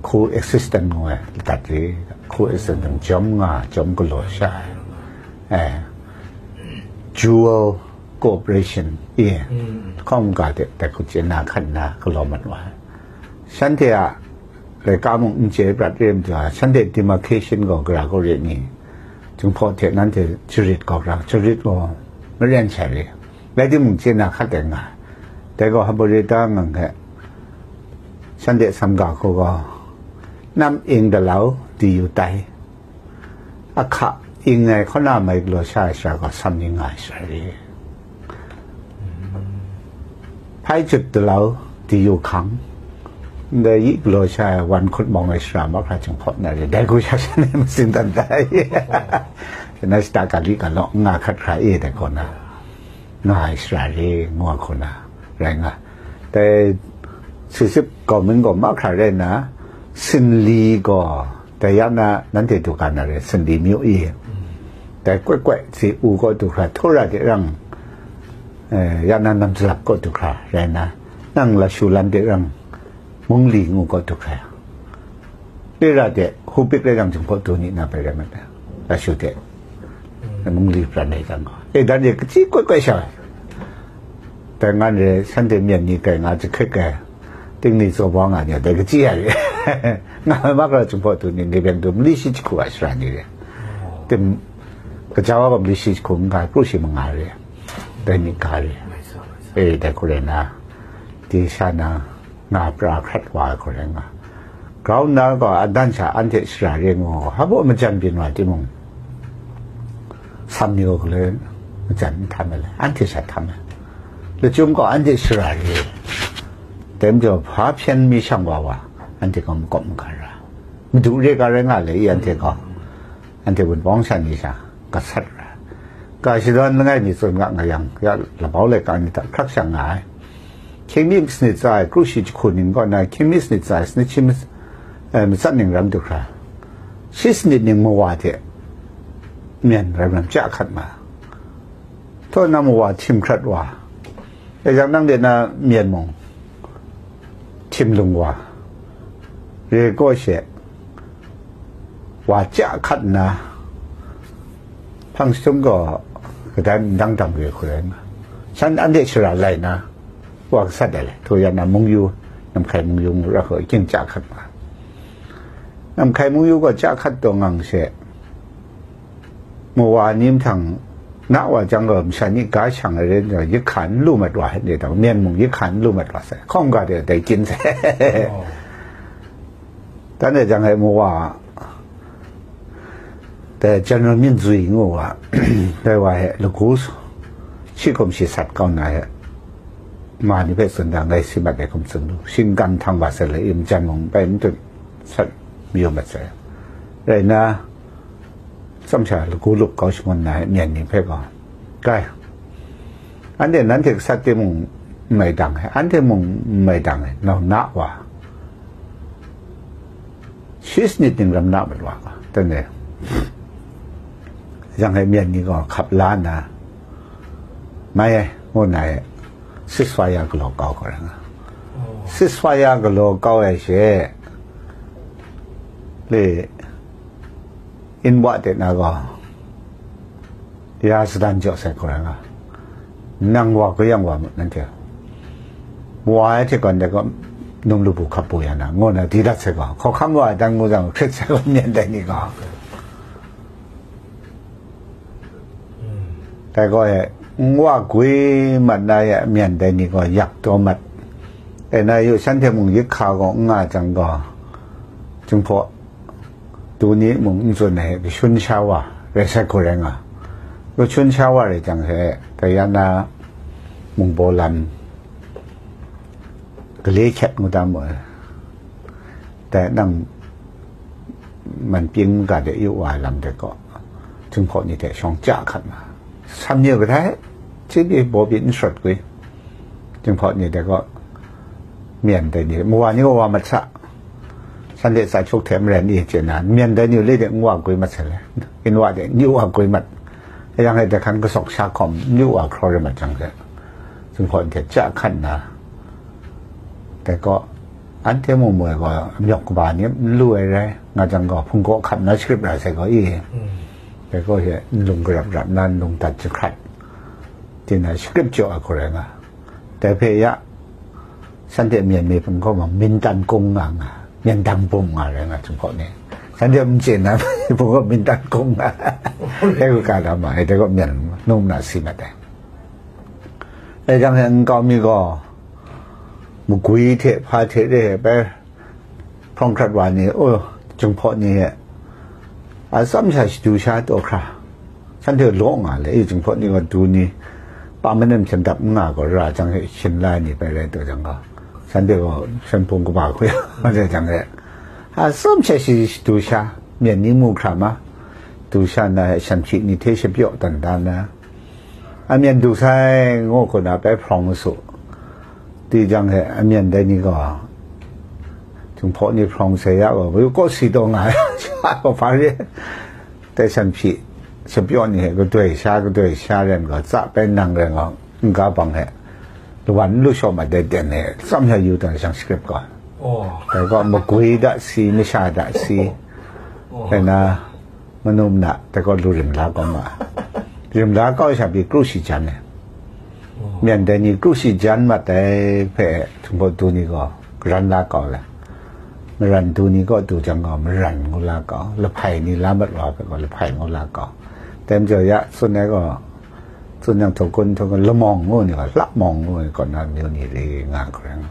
co-existent ngu ai ladat re, co-existent jawm nga, jawm galaw sha ai. Eh. Dual cooperation, e, hkawng ga de, dai hku chye na hkan na galaw mat wa ai. Shanhte a laika mung n chye prat re ai majaw, shanhte demarcation gaw gara kaw re ni, Jinghpaw hte nanhte jarit gaw gara, jarit gaw maren sha re. Rai timung, chye na hkat ai nga ai. Dai gaw Habarita ngang hte shanhte samga hku gaw, nam ing dalau di yu tai. Ahka ing ai hkaw na mai galaw sha ai sara gaw, sam ni nga ai sara re. Hpai jut dalau di yu hkang, ndai yi galaw sha ai wan hkut mawng ai sara mahkra Jinghpaw na re, dai hku sha sha ni matsing dan dai. Na shata ga li ga law nga hkat hkra e, dai kaw na nga ai sara re, ngu ai hku na rai nga. Dai sisip gawmin gaw mahkra rai nna, sinli gaw, dai ya na nanhte du ga na re, sinli myu i, dai koi koi si u kaw du hkra, Tora de rang, eh, ya na nam salap kaw du hkra rai nna, nang lashu lam de rang, mungli ngu kaw du hkra, Tora de, hupik rai jang, Jinghpaw tu ni na bai rai mat ai, lashu de, mungli pran rai jang gaw, e, dan e kachyi koi koi sha ai. Dai ngan re, shanhte myen ni kai nga, jahkrit ai, ting ni tsaw bau nga ni, dai kachyi ai re. Nga ai mahkra Jinghpaw tu ni, ni byang du, mali shi jahku a sara ni re. Tim, kaja wa gaw mali shi jahku n ga, kru shi manga re. Dai myit ga re. E, dai hku rai na, di sha na, nga pra hkrat wa ai hku rai nga. Grau nna gaw, adan sha anhte sara re ngu, hpa baw majan byin wa timung, sam ni gaw galoi majan n htam ai le, anhte sha htam ai. Lachyum gaw anhte sara re. Dai majaw, hpa hpyen mi shang wa wa, anhte gaw makawp maga ra. Madu re ga rai nga le i, anhte gaw. Anhte wunpawng sha ni sha gasat ra ai. Ga shadawn langai mi tsun nga nga yang, ya labau laika ni hta hkrak shang nga ai. Hkying mi sanit tsa ai kru shi jahku ning kaw na, hkying mi sanit tsa ai sanit shi mas-, eh, matsat ning ram du hkra, shi sanit ning mawa hte myen ram ram chya hkat ma, htaw na mawa htim hkrat wa, dai jang nang de na myen mung htim lung wa, re kaw she, wa chya hkat nna, hpang jahtum gaw kadai ndang dang re hku rai nna, shan anhte shara lai nna, wa gasat ai le, htaw ya na mungyu, namhkai mungyu ngu ra hku, king chya hkat ma. Namhkai mungyu gaw chya hkat taw ngang she, mawa ni mahtang na wa jang gaw, masha ni ga shang ai rai nna, yihkha n lu mat wa ai ni dang, myen mung yihkha n lu mat wa sai, hkawng ga de dai kyin sai. Oh. Dan e jang e mawa, dai General Min Zui ngu wa, dai wa he lagu shi hkum shi sat kau na he, ma ni hpe tsun da, ngai si mat ai hkum tsun lu, shinggan htang wa sai le, im jan mung bai n tut, sat mayu mat sai. Rai nna, Tsam sha lagu lup kau shangun na ai myen ni hpe gaw, kai, Anhte nanhte gasat timung n mai dang ai, anhte mung n mai dang ai, nau na wa. Shi sanit ning ram na mat wa, teng e. Yang e myen ni gaw hkap la nna, mai ai, ngu nna e, ceasefire galaw kau hkau rai nga. Ceasefire galaw kau ai she, le, inwa de na gaw, ya sadan jaw sai hkau rai nga. Nang wa kuyang wa mu nanhte. Wa ai hte gaw, ndai gaw, num lu bu hkap bu ya na, ngu na di dat sai gaw, hkawhkam wa ai dan ngu jang, hkrit sai gaw, myen dai ni gaw. Dai gaw e, n wa gwi mat na ya, myen dai ni gaw, yak taw mat. E na yu, shanhte mung yik hka gaw n nga jang gaw, Jinghpaw du ni mung n tsun ai, kashun sha wa rai sai hku rai nga. Kashun sha wa rai jang she, Guyana mungbaw lam, gale hkyet ngu tam mu ai. Dai nang man pying ga de yu wa ai lam de gaw, Jinghpaw ni hte shawng ja hkat ma. Sam ni kadai, chyeju baw byin n sharawt gwi. Jinghpaw ni de gaw, myen dai ni, mawa ni gaw wa mat sa. Shanhte sa hkyuk hte maren e chye na, myen dai ni le de n wa gwi mat sai le, inwa de n yu wa gwi mat. Yang e de hkan kasawk sha hkawm n yu wa hkraw rai mat jang de, Jinghpaw ni hte ja hkat nna, dai gaw, anhte mung mu ai gaw, amyawk kaba ni n lu ai rai, nga jang gaw, hpunggaw hkap na shagrip ra sai gaw i, dai gaw she, nlung garap rap na, nlung dat jahkrat, tina shagrip jaw ai hku rai nga. Dai hpe ya, shanhte myen mi hpung gaw ma, mintan kung nga nga, myen dang bum nga rai nga, Jinghpaw ni. Shanhte n chye na hpung gaw, mintan kung nga. Dai gaw ka da ma ai, dai gaw myen num na si mat ai. Dai jang he nkau mi gaw, magwi hte hpa hte re ai bai, hprawng hkrat wa ni, o, Jinghpaw ni e, atsam sha shadu sha taw hkra, shanhte law nga le, e, Jinghpaw ni gaw du ni, pa manem hpyen dap n nga gaw, ra jang he shin la ai ni bai rai taw jang gaw, shanhte gaw shan hpung kaba hku ya, rai jang he, atsam sha shi shadu sha, myen ni mu hkra ma, du sha nna he, shan hpyi ni hte shapyaw dan da nna, amyen du sai ngu hku na bai hprawng su. Di jang he, amyen dai ni gaw, Jinghpaw ni hprawng sai ya gaw, yu kaw si taw nga ai, sha gaw hpa re. Dai shan hpyi, shapyaw ni he, kadoi sha, kadoi sha ren gaw, tsa bai nang ren gaw, n-ga bang he, lawan n lu shaw mat dai ten he, tsam sha yu dan shang shagrip gaw. Dai gaw, magwi da si, masha da si, dai na, manu mana, dai gaw lu rim la kau ma. Rim la kau sha pyi kru shi jan ai. Myen dai ni kru shi jan mat ai hpe, Jinghpaw du ni gaw, garan la kau le. Maran du ni gaw du jang gaw, maran ngu la kau. Lahpai ni la mat wa hpe gaw, lahpai ngu la kau. Dai majaw ya, tsun ai gaw, tsun yang htaw kun, htaw kun, lamawng ngu ni gaw, lahmawng ngu ni gaw, na myu ni re nga hkru rai nga.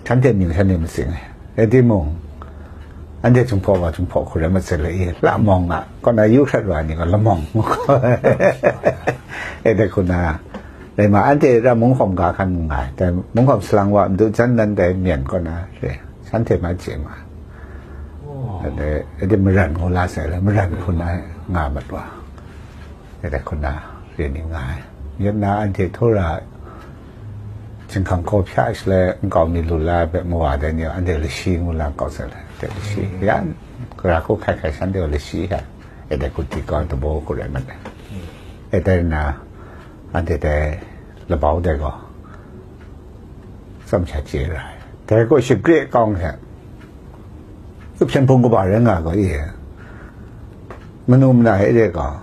Shanhte mying shanhte matsing ai. Rai timung, anhte Jinghpaw wa Jinghpaw hku rai mat sai le i, lahmawng a, kaw na yu hkrat wa ni gaw lamawng ngu gaw. E dai hku na, rai ma, anhte ra munghkawm ga hkan n nga ai, dai munghkawm salang wa madu jan nan dai myen kaw na re, shanhte ma chye ma. Dai, e dai maran ngu la sai le, maran hku na nga mat wa. E dai hku na, re ni nga ai. Yet na anhte htaw ra, Jinghkang hkaw hpya shaloi nkau mi lu la ai hpe mawa dai ni, anhte lashi ngu la kau sai le, anhte lashi. Ya, gara hku hkai hkai shanhte gaw lashi hkai. E dai hku di kau ai, dabaw hku rai mat ai. E dai na, anhte dai labau dai gaw, tsam sha chye ra ai. Dai gaw shagre kau hte, Hpyen hpung kaba rai nga gaw e, manu mana e re gaw,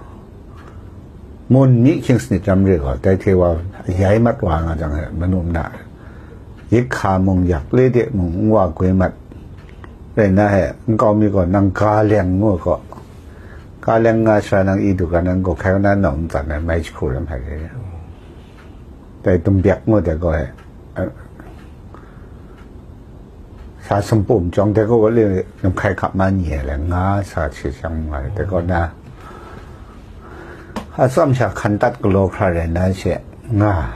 mun myi hkying sanit ram re gaw, dai hte wa ayai mat wa nga jang e, manu mana yik hka mung yak le de mung n wa gwi mat. Rai nna he, nkau mi gaw nang ga leng ngu gaw, ga leng nga sara nang i du ga, nang gaw hkai na nawng n tsan ai, mai jahku ram hpai re. Dai dumbyak ngu dai gaw e, a, sa sumpum chyawng dai gaw le, namhkai hkap ma ni e le, nga sa hte shang nga ai, dai gaw na, atsam sha hkan tat galaw hkra rai na she nga,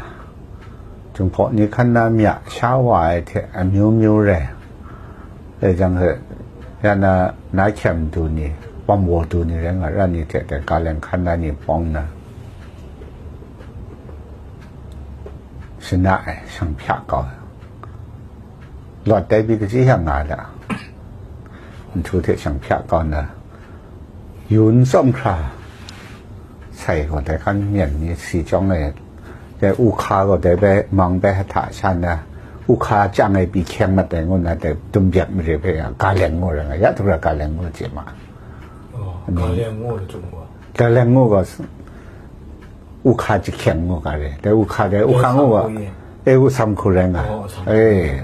Jinghpaw ni hkan na mya sha wa ai hte amyu myu rai, rai jang he, ya na, na hkyem du ni, wam waw du ni rai nga ra ni hte dai ga leng hkan na ni pawng na, Shana ai shang hpya kau, lawt tai bi kaji yang nga da, nhtu hte shang hpya kau na, yun tsawm hkra, sai gaw dai hkan myen ni si chyawng e, dai u hka gaw dai bai mang bai hta sha na, u hka chyang e pyi hkyeng mat ai ngu na, dai dumbyak mare hpe ya, ga leng ngu rai nga, ya hte gara ga leng ngu chye ma. Ga leng ngu gaw, u hka jahkyeng ngu ga re, dai u hka dai u hka ngu ga, e u sam hku rai nga, e,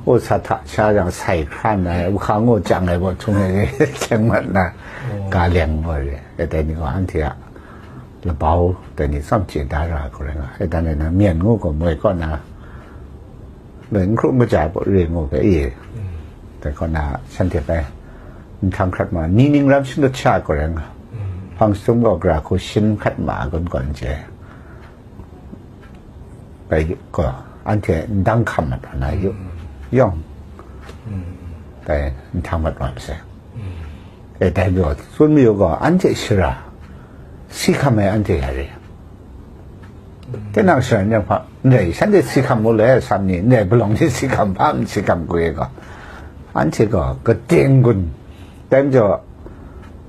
u sa hta sha yang sai hkra na, u hka ngu chyang ai baw htung e hkyeng mat na, ga leng ngu re, e dai ni gaw anhte a labau dai ni tsawm chye da ra hku rai nga, e dan e na myen ngu gaw moi kaw na, loi n hkrum kaja baw re ngu hpe i, dai kaw na shanhte bai nhtang hkrat ma, ni ning ram shanut sha hku rai nga, hpang jahtum gaw gara hku shin hkrat ma gun gaw n chye. Bai gaw, anhte ndang hkam mat wa na yu, yawng, dai nhtang mat wa masai. E, dai gaw, tsun mayu gaw, anhte shara, si hkam ai anhte ya re. Tinang shara ni hpa, ndai, shanhte si hkam mu le, sam ni, ndai, palawng ni si hkam hpa, n si hkam kwe gaw, anhte gaw, kating gun, dai majaw,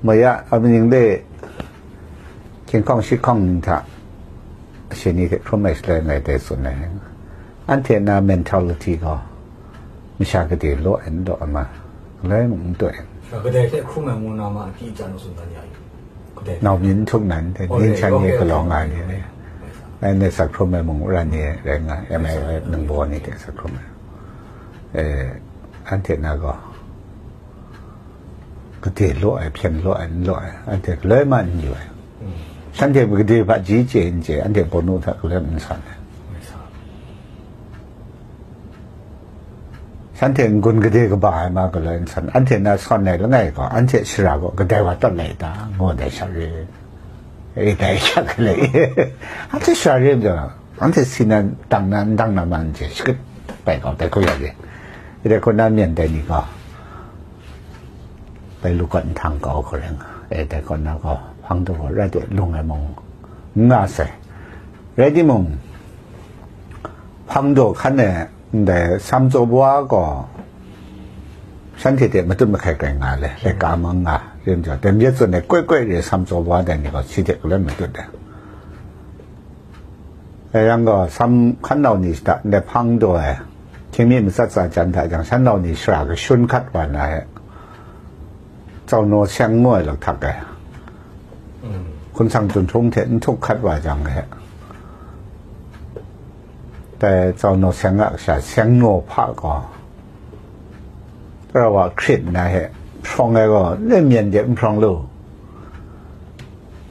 maya, amaning de, Hkying hkawng shi hkawng hta, shi ni hte hkrum ai shaloi ngai dai tsun ai. Anhte na mentality gaw, masha gade law ai n law ai ma, galoi mung n taw ai. Kadai hte hkrum ai ngu na ma, a pyi chyan tsun dan ya yu. Kadai hte. Nau mi n htuk nan, dai Oh, ni right. chan ye Okay, galaw okay, nga okay. ni re. Ai ne sa hkrum ai mung ra ni rai nga, M I A nang baw ni hte sa hkrum ai. Eh, anhte na gaw, gade law ai, hpyen law ai, n law ai, anhte galoi ma n yu ai. Shanhte gade hpaji chye n chye, anhte bawnu hta galoi n san ai. Shanhte n-gun gade kaba ai ma galoi n san, anhte na sawn ai langai gaw, anhte shara gaw kadai wa tawn ai ta, ngu dai sha re. E dai sha galoi. Anhte shara re majaw, anhte si na, dang na, n dang na ma n chye, shakut bai gaw, dai hku ya re. Dai hku na myen dai ni gaw, bai lu gat nhtang kau hku rai nga. E, dai kaw na gaw, hpang daw gaw, rai de, lung ai mung n nga sai. Rai timung, hpang daw hkan e, ndai Sam Tsaw Wa gaw, shanhte hte matut mahkai kai nga le, laika mang nga, rim jaw, dai myit tsun ai, koi koi re Sam Tsaw Wa dai ni gaw, shi hte galoi matut ai. E yang gaw, Sam hkan nau ni shada, ndai hpang daw ai, hkying mi matsat tsa jan hta jang, shan nau ni shara kashun hkat wa na e, Tsau Naw Seng ngu ai lakhtak e, hkunsang Tun Htung hte n htuk hkat wa jang e, dai Tsau Naw Seng a kasha Seng Naw Hpa gaw, rau wa hkrit nna he hprawng ai gaw, nmyen de n hprawng lu,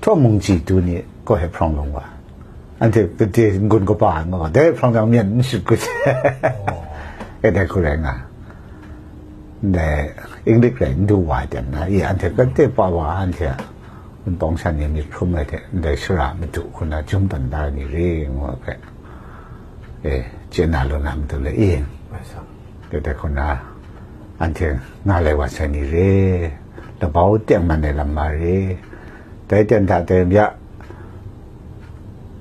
htaw mungji du ni gaw he hprawng lung wa. Anhte gade n-gun kaba ai nga, dai hprawng jang myen n shut kut. E dai hku rai nga. Ndai Inglik rai n du wa ai ten na, i anhte gade pa wa anhte a wunpawng shan ni myit hkrum ai hte, ndai shara madu hku na jum tawn da ai ni re ngu ai hpe, e, chye na lu na matu le i. Dai dai hku na, anhte nga lai wa sai ni re, labau tengman ai lam ma re, dai ten hta dai ya,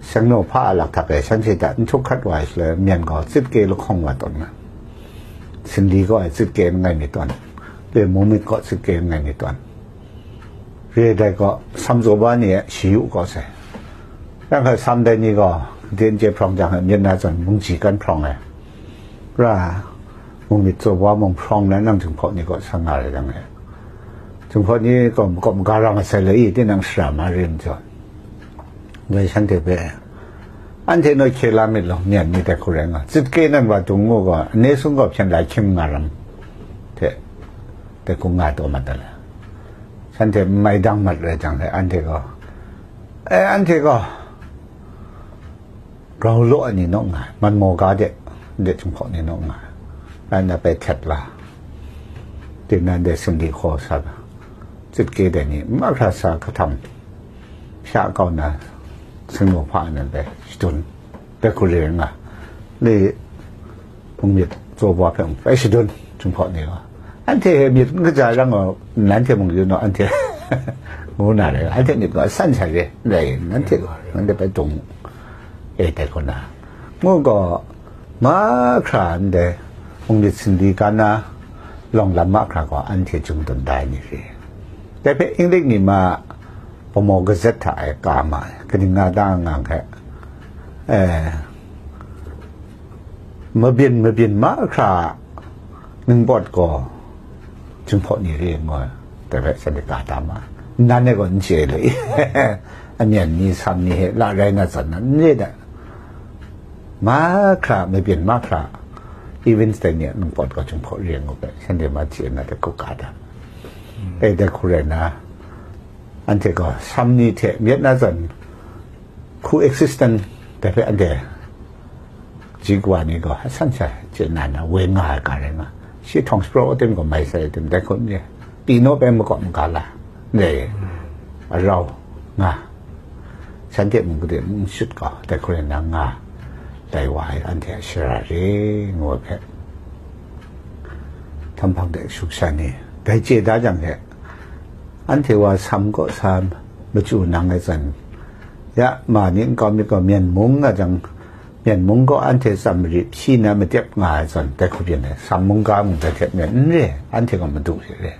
Seng Naw Hpa a lakhtak e shanhte hta n htuk hkat wa ai shaloi, myen gaw tsit ke lahkawng wa tawn na, Sinli kaw e tsit ke langai mi tawn, le Mungmyit kaw tsit ke langai mi tawn, re dai gaw, Sam Tsaw Wa ni e shi yu kaw sai. Yang hkai Sam dai ni gaw, gade n chye hprawng jang, myit na zawn mungji kan hprawng ai. Ra, Mungmyit Tsaw Wa mung hprawng na nang Jinghpaw ni kaw sa nga rai jang e. Jinghpaw ni gaw makawp maga ra masai le i, tinang shara ma rim jaw. Ngai shanhte hpe, anhte naw hkye la myit law, myen ni dai hku rai nga. Tsit ke nan wa dung ngu gaw, ane sung gaw hpyen la hkying nga ram hte, dai hku nga taw mat ai. Shanhte n mai dang mat rai jang le, anhte gaw, e, anhte gaw, grau law ai ni naw nga ai, man maw ga de, de Jinghpaw ni naw nga ai, rai nna bai htet la, tinang de Sinli hkaw sa ga, tsit ke dai ni, mahkra sa hkatam, hpya kau na, Seng Naw Hpa nan bai shadun, bai hku re nga, le Mungmyit Tsaw Wa hpe mung bai shadun, Jinghpaw ni gaw, anhte myit n kaja rang gaw, nanhte mung yu naw, anhte ngu na rai, anhte myit gaw san sha re, rai, nanhte, nanhte bai dung, e, dai hku na, Ngu gaw, mahkra ndai, mung myit sindi ga na, lawng lam mahkra gaw anhte chyum dun da ai ni re. Dai hpe English ni ma, Pomo Gazette hta e ka ma ai, kaning nga da nga hte, eh, mabyin mabyin mahkra ningpawt gaw, Jinghpaw ni re ngu ai, dai hpe shanhte ka da ma ai. Nan e gaw n chye lu i, amyan ni, sam ni hte la rai nga zawn na n re ai. Mahkra, mabyin mahkra, Evans dai ni a ningpawt gaw Jinghpaw re ngu hpe, shanhte ma chye na hte hku ka da. E dai hku rai na, anhte gaw sam ni hte myit na zawn, hku existence dai hpe anhte ji kawa ni gaw, a san sha chye na na, woi nga ai ga rai nga, shi htawng shapraw tim gaw mai sai tim, dai hku n re, pyi naw bai makawp maga la, n re, arau nga, shanhte mung gade mung shut gaw, dai hku rai na nga, lai wa ai anhte a shara re, ngu ai hpe, htam hpang de shu sha ni, dai chye da jang hte, anhte wa sam kaw sa machyu nang ai zawn, ya ma ni nkau myit gaw myen mung nga jang, myen mung gaw anhte tsam marit hpyi na matep nga ai zawn, dai hku byin ai, sam mungga mung dai hte myen n re, anhte gaw madu hte re,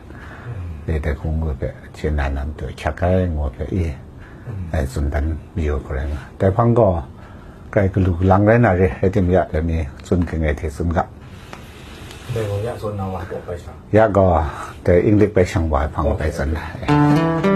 dai dai hku ngu hpe, chye na na matu hkyak ai, ngu hpe i, ai tsun dan mayu hku rai nga. Dai hpang gaw, grai galu galang rai na re, rai tim ya, dai mi tsun kangai hte tsun ga. Dai gaw ya tsun na wa, kawk bai sha. Ya gaw, dai English bai shang wa ai hpang bai tsun na.